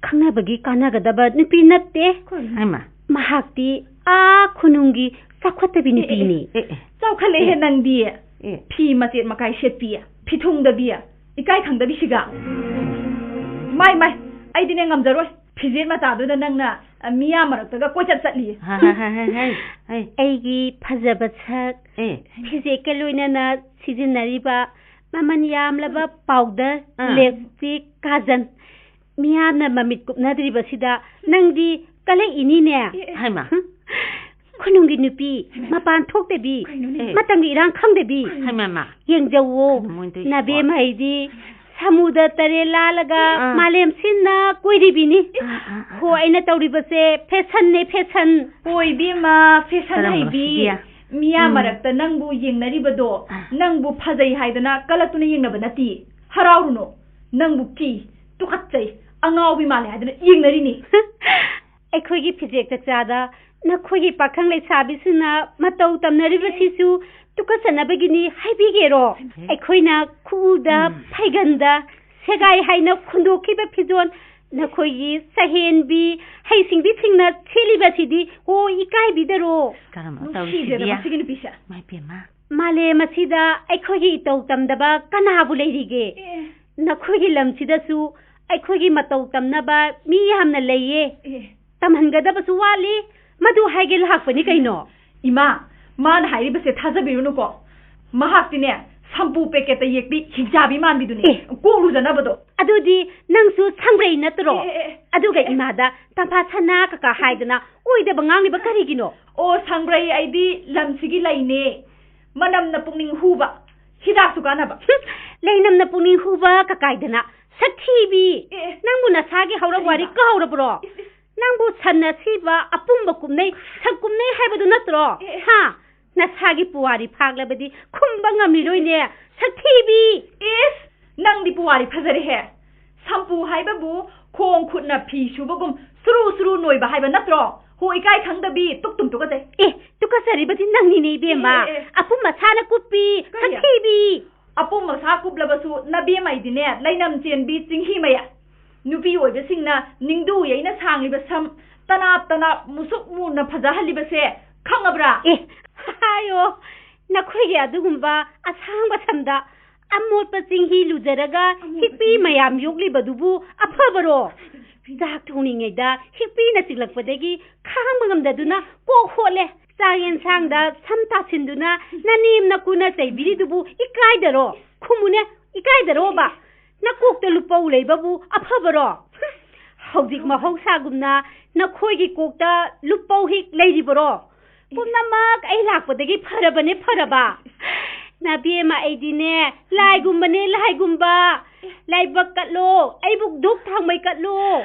ꯈꯪꯅꯕꯒꯤ ꯀꯥꯟꯅꯒꯗꯕ ꯅꯨꯄꯤ ꯅꯠꯇꯦ꯫ ꯀꯔꯤꯅꯣ? ꯍꯩꯃꯥ꯫ ꯃꯍꯥꯛꯇꯤ ꯑꯥ ꯈꯨꯅꯨꯡꯒꯤ ꯆꯥꯎꯈꯠꯇꯕꯤ ꯑꯦ, ꯑꯦ, ꯅꯨꯄꯤꯅꯤ꯫ ꯑꯦ, ꯑꯦ꯫ ꯆꯥꯎꯈꯠꯂꯛꯑꯦꯍꯦ ꯑꯦ꯫ ꯅꯪꯗꯤ꯫ ꯑꯦ꯫ ꯐꯤ ꯃꯆꯦꯠ ꯃꯀꯥꯏ ꯁꯦꯠꯄꯤ, ꯐꯤꯊꯨꯡꯗꯕꯤ, ꯏꯀꯥꯏ ꯈꯪꯗꯕꯤꯁꯤꯒ꯫ ꯃꯥꯏ, ꯃꯥꯏ, ꯑꯩꯗꯤꯅꯦ ꯉꯝꯖꯔꯣꯏ꯫ ꯐꯤꯖꯦꯠ ꯃꯇꯥꯗꯨꯗ ꯅꯪꯅ, ꯑ, ꯃꯤꯌꯥꯝ ꯃꯔꯛꯇꯒ ꯀꯣꯏꯆꯠ ꯆꯠꯂꯤ꯫ ꯍꯥ, ꯍꯥ, ꯍꯥ, ꯍꯥ, ꯍꯥ꯫ ꯑꯩ꯫ ꯑꯩꯒꯤ ꯐꯖꯕ ꯁꯛ, ꯑꯦ꯫ ꯐꯤꯖꯦꯠꯀ ꯂꯣꯏꯅꯅ ꯁꯤꯖꯤꯟꯅꯔꯤꯕ ꯃꯃꯜ ꯌꯥꯝꯂꯕ powder, ꯑꯥ꯫ Lipstick, ꯀꯥꯖꯜ, ꯃꯤꯌꯥꯝꯅ ꯃꯃꯤꯠ ꯀꯨꯞꯅꯗ꯭ꯔꯤꯕꯁꯤꯗ ꯅꯪꯗꯤ ꯀꯂꯛꯏꯅꯤꯅꯦ꯫ ꯑꯦ, ꯑꯦ꯫ ꯍꯩꯃꯥ꯫ ꯍꯨꯝ꯫ ꯈꯨꯅꯨꯡꯒꯤ ꯅꯨꯄꯤ, ꯍꯩꯃꯥ꯫ ꯃꯄꯥꯟ ꯊꯣꯛꯇꯕꯤ, ꯀꯩꯅꯣꯅꯦ? ꯃꯇꯝꯒꯤ ꯏꯔꯥꯡ ꯈꯪꯗꯕꯤ꯫ ꯍꯩꯃꯥ, ꯃꯥ꯫ ꯌꯦꯡꯖꯧꯋꯣ, ꯀꯩꯅꯣ ꯃꯣꯏꯅ ꯇꯧꯔꯤꯁꯤꯕꯣ? ꯅꯕꯦꯝꯃ ꯍꯩꯗꯤ ꯁꯥꯃꯨꯗ ꯇꯔꯦꯜ ꯂꯥꯜꯂꯒ ꯑꯥ꯫ ꯃꯥꯂꯦꯝ ꯁꯤꯟꯅ ꯀꯣꯏꯔꯤꯕꯤꯅꯤ꯫ ꯑꯥ, ꯑꯥ, ꯑꯥ꯫ ꯍꯣ, ꯑꯩꯅ ꯇꯧꯔꯤꯕꯁꯦ fashionꯅꯦ, fashion꯫ ꯍꯣꯏ, ꯏꯕꯦꯝꯃ, fashion ꯀꯔꯝꯕ ꯍꯩꯕꯤ꯫ ꯁꯤꯗꯤ? ꯃꯤꯌꯥ ꯎꯝ꯫ ꯃꯔꯛꯇ ꯅꯪꯕꯨ ꯌꯦꯡꯅꯔꯤꯕꯗꯣ, ꯑꯥ꯫ ꯅꯪꯕꯨ ꯐꯖꯩ ꯍꯥꯏꯗꯅ ꯀꯂꯛꯇꯨꯅ ꯌꯦꯡꯅꯕ ꯅꯠꯇꯦ꯫ ꯍꯔꯥꯎꯔꯨꯅꯨ꯫ ꯅꯪꯕꯨ ꯀꯤ, ꯇꯨꯀꯠꯆꯩ꯫ ꯑꯉꯥꯎꯕꯤ ꯃꯥꯜꯂꯦ ꯍꯥꯏꯗꯅ ꯌꯦꯡꯅꯔꯤꯅꯤ꯫ ꯑꯩꯈꯣꯏꯒꯤ ꯐꯤꯖꯦꯠ ꯆꯛꯆꯥꯗ ꯅꯈꯣꯏꯒꯤ ꯄꯥꯈꯪ ꯂꯩꯁꯥꯕꯤꯁꯤꯡꯅ ꯃꯇꯧ ꯇꯝꯅꯔꯤꯕꯁꯤꯁꯨ ꯇꯨꯀꯠꯆꯅꯕꯒꯤꯅꯤ ꯍꯥꯏꯕꯤꯒꯦꯔꯣ? ꯑꯩꯈꯣꯏꯅ ꯈꯨꯎꯗ, ꯎꯝ꯫ ꯐꯩꯒꯟꯗ ꯁꯦꯒꯥꯏ ꯍꯥꯏꯅ ꯈꯨꯟꯗꯣꯛꯈꯤꯕ ꯐꯤꯖꯣꯜ, ꯅꯈꯣꯏꯒꯤ ꯆꯍꯦꯟꯕꯤ, ꯍꯩꯁꯤꯡꯕꯤꯁꯤꯡꯅ ꯁꯦꯠꯂꯤꯕꯁꯤꯗꯤ, ꯑꯣ, ꯏꯀꯥꯏꯕꯤꯗꯔꯣ? ꯀꯔꯝꯕ ꯅꯨꯡꯁꯤꯗꯦꯗ ꯇꯧꯔꯤꯁꯤꯗꯤ? ꯃꯁꯤꯒꯤ ꯅꯨꯄꯤꯁꯦ꯫ ꯃꯥꯏ ꯄꯦꯝꯃ꯫ ꯃꯥꯂꯦꯝ ꯑꯁꯤꯗ ꯑꯩꯈꯣꯏꯒꯤ ꯏꯇꯧ ꯇꯝꯗꯕ ꯀꯅꯥꯕꯨ ꯂꯩꯔꯤꯒꯦ? ꯑꯦ꯫ ꯅꯈꯣꯏꯒꯤ ꯂꯝꯁꯤꯗꯁꯨ ꯑꯩꯈꯣꯏꯒꯤ ꯃꯇꯧ ꯇꯝꯅꯕ ꯃꯤ ꯌꯥꯝꯅ ꯂꯩꯌꯦ꯫ ꯑꯦ꯫ ꯇꯝꯍꯟꯒꯗꯕꯁꯨ ꯋꯥꯠꯂꯤ꯫ ꯃꯗꯨ ꯍꯥꯏꯒꯦ ꯂꯥꯛꯄꯅꯤ ꯀꯩꯅꯣ꯫ ꯏꯃꯥ, ꯃꯥꯅ ꯍꯥꯏꯔꯤꯕꯁꯦ ꯊꯥꯖꯕꯤꯔꯨꯅꯨꯀꯣ꯫ ꯃꯍꯥꯛꯇꯤꯅꯦ, ꯁꯝꯄꯨ ꯄꯦꯀꯦꯠꯇ ꯌꯦꯛꯄꯤ ꯍꯤꯡꯆꯥꯕꯤ ꯃꯥꯟꯕꯤꯗꯨꯅꯦ꯫ ꯑꯦ꯫ ꯀꯣꯛ ꯂꯨꯖꯅꯕꯗꯣ꯫ ꯑꯗꯨꯗꯤ ꯅꯪꯁꯨ ꯁꯪꯕ꯭ꯔꯩ ꯅꯠꯇ꯭ꯔꯣ? ꯑꯦ, ꯑꯦ, ꯑꯦ꯫ ꯑꯗꯨꯒ ꯑꯦ, ꯑꯦ꯫ ꯏꯃꯥꯗ ꯇꯝꯐꯥ ꯁꯅꯥ ꯀꯀꯥ ꯍꯥꯏꯗꯅ ꯑꯣꯏꯗꯕ ꯉꯥꯡꯂꯤꯕ ꯀꯔꯤꯒꯤꯅꯣ? ꯑꯣ, ꯁꯪꯕ꯭ꯔꯩ ꯑꯩꯗꯤ ꯂꯝꯁꯤꯒꯤ ꯂꯩꯅꯦ꯫ ꯃꯅꯝꯅ ꯄꯨꯛꯅꯤꯡ ꯍꯨꯕ, ꯍꯤꯗꯥꯛꯁꯨ ꯀꯥꯟꯅꯕ꯫ ꯍꯨꯝ, ꯂꯩꯅꯝꯅ ꯄꯨꯛꯅꯤꯡ ꯍꯨꯕ ꯀꯀꯥꯏꯗꯅ, ꯁꯛꯊꯤꯕꯤ! ꯑꯦ, ꯑꯦ꯫ ꯅꯪꯕꯨ ꯅꯁꯥꯒꯤ ꯍꯧꯔꯛ ꯋꯥꯔꯤ ꯀꯔꯤꯕ? ꯀꯥꯎꯔꯕ꯭ꯔꯣ? ꯏꯁ, ꯏꯁ꯫ ꯅꯪꯕꯨ ꯁꯟ ꯑꯁꯤꯕ ꯑꯄꯨꯝꯕ ꯀꯨꯝꯅꯩ, ꯁꯛ ꯀꯨꯝꯅꯩ ꯍꯥꯏꯕꯗꯨ ꯅꯠꯇ꯭ꯔꯣ? ꯑꯦ, ꯑꯦ꯫ ꯍꯥ? ꯅꯁꯥꯒꯤ ꯄꯨꯋꯥꯔꯤ ꯐꯥꯛꯂꯕꯗꯤ ꯈꯨꯝꯕ ꯉꯝꯂꯤꯔꯣꯏꯅꯦ, ꯁꯛꯊꯤꯕꯤ! ꯏꯁ, ꯅꯪꯗꯤ ꯄꯨꯋꯥꯔꯤ ꯐꯖꯔꯦꯍꯦ꯫ ꯁꯝꯄꯨ ꯍꯥꯏꯕꯕꯨ ꯈꯣꯡ ꯈꯨꯠꯅ ꯐꯤ ꯁꯨꯕꯒꯨꯝ ꯁꯨꯔꯨ ꯁꯨꯔꯨ ꯅꯣꯏꯕ ꯍꯥꯏꯕ ꯅꯠꯇ꯭ꯔꯣ? ꯍꯣ, ꯏꯀꯥꯏ ꯈꯪꯗꯕꯤ, ꯇꯨꯛ ꯇꯨꯝ ꯇꯨꯀꯠꯆꯩ꯫ ꯑꯦ, ꯇꯨꯀꯠꯆꯔꯤꯕꯗꯤ ꯅꯪꯅꯤꯅꯦ ꯏꯕꯦꯝꯃ꯫ ꯑꯦ, ꯑꯦ, ꯑꯦ꯫ ꯑꯄꯨꯝ ꯑꯁꯥꯅ ꯀꯨꯞꯄꯤ, ꯀꯔꯤ? ꯁꯛꯊꯤꯕꯤ! ꯑꯄꯨꯝ ꯑꯁꯥ ꯀꯨꯞꯂꯕꯁꯨ ꯅꯕꯦꯝꯃꯩꯗꯤꯅꯦ, ꯂꯩꯅꯝ ꯆꯦꯟꯕꯤ ꯆꯤꯡꯍꯤ ꯃꯌꯥ꯫ ꯅꯨꯄꯤ ꯑꯣꯏꯕꯁꯤꯡꯅ ꯅꯤꯡꯗꯨ ꯌꯩꯅ ꯁꯥꯡꯂꯤꯕ ꯁꯝ, ꯇꯅꯥꯞ ꯇꯅꯥꯞ ꯃꯨꯁꯨꯛ ꯃꯨꯅ ꯐꯖꯍꯜꯂꯤꯕꯁꯦ ꯈꯪꯉꯕ꯭ꯔꯥ? ꯑꯦ, ꯍꯥꯏꯌꯣ, ꯅꯈꯣꯏꯒꯤ ꯑꯗꯨꯒꯨꯝꯕ ꯑꯁꯥꯡꯕ ꯁꯝꯗ ꯑꯃꯣꯠꯄ ꯆꯤꯡꯍꯤ ꯂꯨꯖꯔꯒ ꯑꯃꯣꯠꯄ ꯍꯤꯛꯄꯤ ꯆꯤꯡꯍꯤ꯫ ꯃꯌꯥꯝ ꯌꯣꯛꯂꯤꯕꯗꯨꯕꯨ ꯑꯐꯕꯔꯣ? ꯆꯥꯛ ꯊꯣꯡꯂꯤꯉꯩꯗ ꯍꯤꯛꯄꯤꯅ ꯆꯤꯛꯂꯛꯄꯗꯒꯤ ꯈꯥꯡꯕ ꯉꯝꯗꯗꯨꯅ ꯀꯣꯛ ꯍꯣꯠꯂꯦ꯫ ꯆꯥꯛ ꯌꯦꯟꯁꯥꯡꯗ ꯁꯝ ꯇꯥꯁꯤꯟꯗꯨꯅ ꯅꯅꯦꯝ ꯅꯀꯨꯅ ꯆꯩꯕꯤꯔꯤꯗꯨꯕꯨ ꯏꯀꯥꯏꯗꯔꯣ? ꯈꯨꯝꯃꯨꯅꯦ, ꯏꯀꯥꯏꯗꯔꯣꯕ? ꯅꯀꯣꯛꯇ ꯂꯨꯄꯧ ꯂꯩꯕꯕꯨ ꯑꯐꯕꯔꯣ? ꯍꯧꯖꯤꯛ ꯃꯍꯧꯁꯥꯒꯨꯝꯅ ꯅꯈꯣꯏꯒꯤ ꯀꯣꯛꯇ ꯂꯨꯄꯧ ꯍꯤꯛ ꯂꯩꯔꯤꯕꯔꯣ? ꯄꯨꯝꯅꯃꯛ ꯑꯩ ꯂꯥꯛꯄꯗꯒꯤ ꯐꯔꯕꯅꯦ, ꯐꯔꯕ꯫ ꯅꯕꯦꯝꯃ ꯑꯩꯗꯤꯅꯦ, ꯂꯥꯏꯒꯨꯝꯕꯅꯦ, ꯂꯥꯏꯒꯨꯝꯕ꯫ ꯂꯥꯏꯕꯛ ꯀꯠꯂꯣ, ꯑꯩꯕꯨ ꯙꯨꯞ ꯊꯥꯎꯃꯩ ꯀꯠꯂꯣ꯫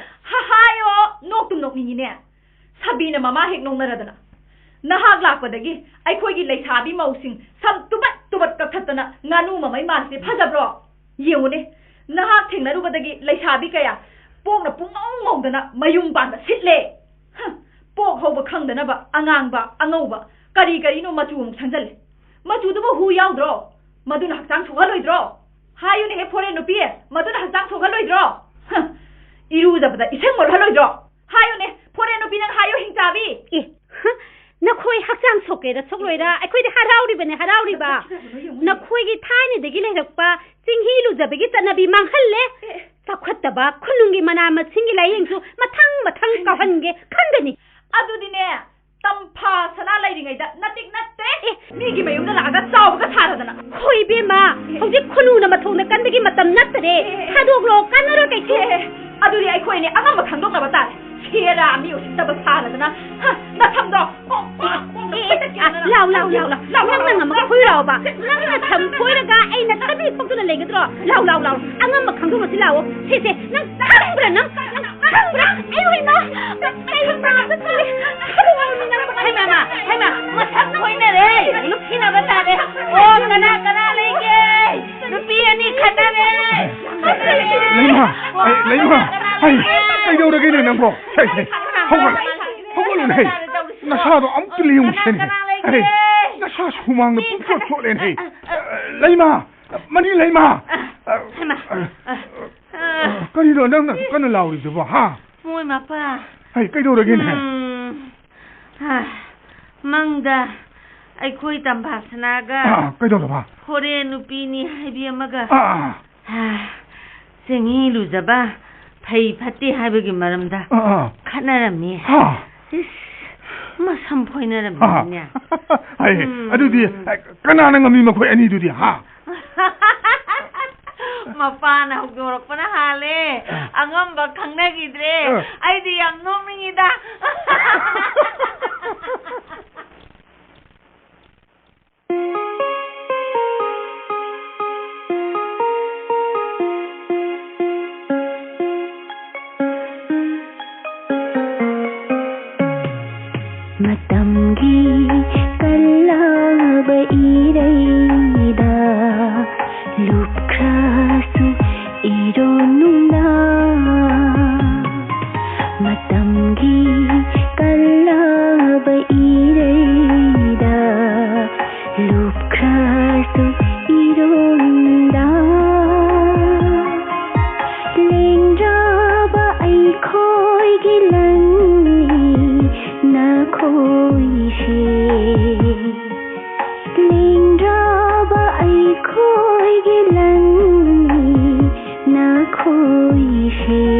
ꯍꯥ, ꯍꯥꯏꯌꯣ, ꯅꯣꯛꯇꯨꯝ ꯅꯣꯛꯅꯤꯡꯉꯤꯅꯦ꯫ ꯁꯥꯕꯤꯅ ꯃꯃꯥ ꯍꯦꯛ ꯅꯣꯛꯅꯔꯗꯅ꯫ ꯅꯍꯥꯛ ꯂꯥꯛꯄꯗꯒꯤ ꯑꯩꯈꯣꯏꯒꯤ ꯂꯩꯁꯥꯕꯤ ꯃꯧꯁꯤꯡ ꯁꯝ ꯇꯨꯕꯠ ꯇꯨꯕꯠ ꯀꯛꯊꯠꯇꯅ ꯉꯥꯅꯨ ꯃꯃꯩ ꯃꯥꯟꯁꯦ ꯐꯖꯕ꯭ꯔꯣ? ꯌꯦꯡꯉꯨꯅꯦ, ꯅꯍꯥꯛ ꯊꯦꯡꯅꯔꯨꯕꯗꯒꯤ ꯂꯩꯁꯥꯕꯤ ꯀꯌꯥ ꯄꯣꯛꯅ ꯄꯨꯡꯉꯧ ꯉꯧꯗꯅ ꯃꯌꯨꯝ ꯄꯥꯟꯕ ꯁꯤꯠꯂꯦ꯫ ꯍ, ꯄꯣꯛ ꯍꯧꯕ ꯈꯪꯗꯅꯕ ꯑꯉꯥꯡꯕ, ꯑꯉꯧꯕ, ꯀꯔꯤ ꯀꯔꯤꯅꯣ ꯃꯆꯨ ꯑꯃꯨꯛ ꯁꯪꯖꯜꯂꯦ꯫ ꯃꯆꯨꯗꯨꯕꯨ ꯍꯨ ꯌꯥꯎꯗ꯭ꯔꯣ? ꯃꯗꯨꯅ ꯍꯛꯆꯥꯡ ꯁꯣꯛꯍꯜꯂꯣꯏꯗ꯭ꯔꯣ? ꯍꯥꯏꯌꯨꯅꯦꯍꯦ, ꯐꯣꯔꯦꯟ ꯅꯨꯄꯤ, ꯃꯗꯨꯅ ꯍꯛꯆꯥꯡ ꯁꯣꯛꯍꯜꯂꯣꯏꯗ꯭ꯔꯣ? ꯍ, ꯏꯔꯨꯖꯕꯗ ꯏꯁꯤꯡ ꯃꯣꯠꯍꯜꯂꯣꯏꯗ꯭ꯔꯣ? ꯍꯥꯏꯌꯨꯅꯦ, ꯐꯣꯔꯦꯟ ꯅꯨꯄꯤ, ꯅꯪ ꯍꯥꯏꯌꯨ, ꯍꯤꯡꯆꯥꯕꯤ꯫ ꯑꯦ, ꯍ, ꯅꯈꯣꯏ ꯍꯛꯆꯥꯡ ꯁꯣꯛꯀꯦꯔꯥ ꯁꯣꯛꯂꯣꯏꯔꯥ, ꯑꯩꯈꯣꯏꯗꯤ ꯍꯔꯥꯎꯔꯤꯕꯅꯦ, ꯍꯔꯥꯎꯔꯤꯕ꯫ ꯅꯈꯣꯏꯒꯤ ꯊꯥꯏꯅꯗꯒꯤ ꯂꯩꯔꯛꯄ ꯆꯤꯡꯍꯤ ꯂꯨꯖꯕꯒꯤ ꯆꯠꯅꯕꯤ ꯃꯥꯡꯍꯜꯂꯦ꯫ ꯑꯦ꯫ ꯆꯥꯎꯈꯠꯇꯕ ꯈꯨꯅꯨꯡꯒꯤ ꯃꯅꯥ ꯃꯁꯤꯡꯒꯤ ꯂꯥꯏꯌꯦꯡꯁꯨ ꯃꯊꯪ ꯃꯊꯪ ꯀꯥꯎꯍꯟꯒꯦ ꯈꯟꯒꯅꯤ꯫ ꯑꯗꯨꯗꯤꯅꯦ, ꯇꯝꯐꯥ ꯁꯅꯥ ꯂꯩꯔꯤꯉꯩꯗ ꯅꯇꯤꯛ ꯅꯠꯇꯦ꯫ ꯑꯦ꯫ ꯃꯤꯒꯤ ꯃꯌꯨꯝꯗ ꯂꯥꯛꯑꯒ ꯆꯥꯎꯕꯒ ꯁꯥꯔꯗꯅ꯫ ꯍꯣꯏ ꯏꯕꯦꯝꯃ, ꯑꯦ꯫ ꯍꯧꯖꯤꯛ ꯈꯨꯅꯨꯅ ꯃꯊꯣꯡꯗ ꯀꯟꯕꯒꯤ ꯃꯇꯝ ꯅꯠꯇꯔꯦ꯫ ꯑꯦ꯫ ꯊꯥꯗꯣꯛꯂꯣ, ꯀꯥꯟꯅꯔꯣꯏ ꯀꯩꯁꯨ꯫ ꯑꯦ, ꯑꯗꯨꯗꯤ ꯑꯩꯈꯣꯏ ꯑꯅꯤ ꯑꯉꯝꯕ ꯈꯪꯗꯣꯛꯅꯕ ꯇꯥꯔꯦ꯫ ꯁꯦꯔꯥ, ꯃꯤ ꯎꯁꯤꯠꯇꯕ ꯁꯥꯔꯗꯅ꯫ ꯍ, ꯅꯁꯝꯗꯣ ꯀꯣꯛ, ꯀꯣꯛ, ꯀꯣꯛ ꯑꯦ, ꯑꯦ, ꯂꯥꯎ, ꯂꯥꯎ, ꯂꯥꯎ, ꯂꯥꯎ꯫ ꯅꯪꯅ ꯉꯝꯃꯒ ꯐꯣꯏꯔꯨ ꯂꯥꯎꯕ꯫ ꯅꯪꯅ ꯁꯝ ꯐꯣꯏꯔꯒ ꯑꯩꯅ ꯁꯝ ꯐꯣꯏꯗꯨꯅ ꯂꯩꯒꯗ꯭ꯔꯣ? ꯂꯥꯎ, ꯂꯥꯎ, ꯂꯥꯎ꯫ ꯑꯉꯝꯕ ꯈꯪꯗꯣꯛꯂꯁꯤ ꯂꯥꯛꯑꯣ꯫ ꯁꯦ, ꯁꯦ, ꯅꯪ ꯈꯪꯕ꯭ꯔꯥ ꯅꯪ? ꯅꯪ ꯈꯪꯕ꯭ꯔꯥ? ꯑꯩ ꯑꯣꯏꯅ, ꯑꯩ ꯑꯣꯏꯅ ꯍꯥꯏ ꯃꯥꯃ, ꯍꯥꯏ ꯃꯥ, ꯃꯁꯛ ꯐꯣꯏꯅꯔꯦ꯫ ꯅꯨꯡꯁꯤꯅꯕ ꯇꯥꯔꯦ꯫ ꯑꯣ, ꯀꯅꯥ, ꯀꯅꯥ ꯂꯩꯒꯦ? ꯅꯨꯄꯤ ꯑꯅꯤ ꯈꯠꯅꯔꯦ꯫ ꯂꯩꯃ, ꯑꯩ, ꯂꯩꯃ, ꯑꯩ, ꯀꯩꯗꯧꯔꯒꯦꯅꯦ ꯅꯪꯕꯣ? ꯍꯩ, ꯍꯩ, ꯍꯧꯒꯠ-, ꯍꯧꯒꯠꯂꯨꯅꯦ, ꯍꯩ꯫ ꯅꯁꯥꯗꯣ ꯑꯝꯇ ꯂꯦꯡꯉꯨꯁꯦꯅꯦ꯫ ꯀꯅꯥ, ꯀꯅꯥ ꯂꯩꯒꯦ? ꯍꯩ, ꯅꯁꯥ ꯁꯨꯃꯥꯡꯗ ꯃꯤ ꯄꯨꯡꯆꯣꯠ ꯈꯠꯅ-, ꯆꯣꯠꯂꯦꯅꯦ, ꯍꯩ꯫ ꯑ, ꯑ, ꯂꯩꯃ, ꯃꯅꯤ ꯂꯩꯃ꯫ ꯑ, ꯍꯩꯃ, ꯑ, ꯑ, ꯀꯔꯤꯅꯣ ꯅꯪꯅ ꯀꯟꯅ ꯂꯥꯎꯔꯤꯗꯨꯕꯣ, ꯍꯥ? ꯃꯣꯏ ꯃꯄꯥ꯫ ꯍꯩ, ꯀꯩꯗꯧꯔꯒꯦꯅꯦ? ꯎꯝ, ꯑ, ꯃꯪꯗ ꯑꯩꯈꯣꯏ ꯇꯝꯐꯥꯁꯅꯥꯒ ꯑ, ꯀꯩꯗꯧꯔꯕ? ꯍꯣꯔꯦꯟ ꯅꯨꯄꯤꯅꯤ ꯍꯥꯏꯕꯤ ꯑꯃꯒ ꯑ, ꯑ꯫ ꯍꯥ, ꯆꯦꯡꯍꯤ ꯂꯨꯖꯕ ꯐꯩ ꯐꯠꯇꯦ ꯍꯥꯏꯕꯒꯤ ꯃꯔꯝꯗ ꯑꯥ, ꯑꯥ꯫ ꯈꯠꯅꯔꯝꯃꯤ꯫ ꯍꯥ꯫ ꯏꯁ, ꯃꯁꯝ ꯐꯣꯏꯅꯔꯝꯃꯤꯅꯦ꯫ ꯍꯥ꯫ ꯍꯥꯏ, ꯎꯝ꯫ ꯑꯗꯨꯗꯤ, ꯑ, ꯀꯅꯥꯅ ꯉꯝꯃꯤ ꯃꯈꯣꯏ ꯑꯅꯤꯗꯨꯗꯤ, ꯍꯥ? ꯃꯄꯥꯅ ꯍꯧꯗꯣꯔꯛꯄꯅ ꯍꯥꯜꯂꯦ꯫ ꯑꯥ꯫ ꯑꯉꯝꯕ ꯈꯪꯅꯈꯤꯗ꯭ꯔꯦ꯫ ꯑꯥ꯫ ꯑꯩꯗꯤ ꯌꯥꯝ ꯅꯣꯛꯅꯤꯡꯉꯤꯗ꯫ ꯃꯇꯝꯒꯤ ꯀꯜꯂꯕ ꯏꯔꯩꯗ ꯂꯨꯞꯈ꯭ꯔꯁꯨ ꯏꯔꯣ ꯅꯨꯡꯗꯥꯡ꯫ ꯑꯩꯒꯤ ꯂꯟꯅꯤ ꯅꯈꯣꯏꯁꯦ꯫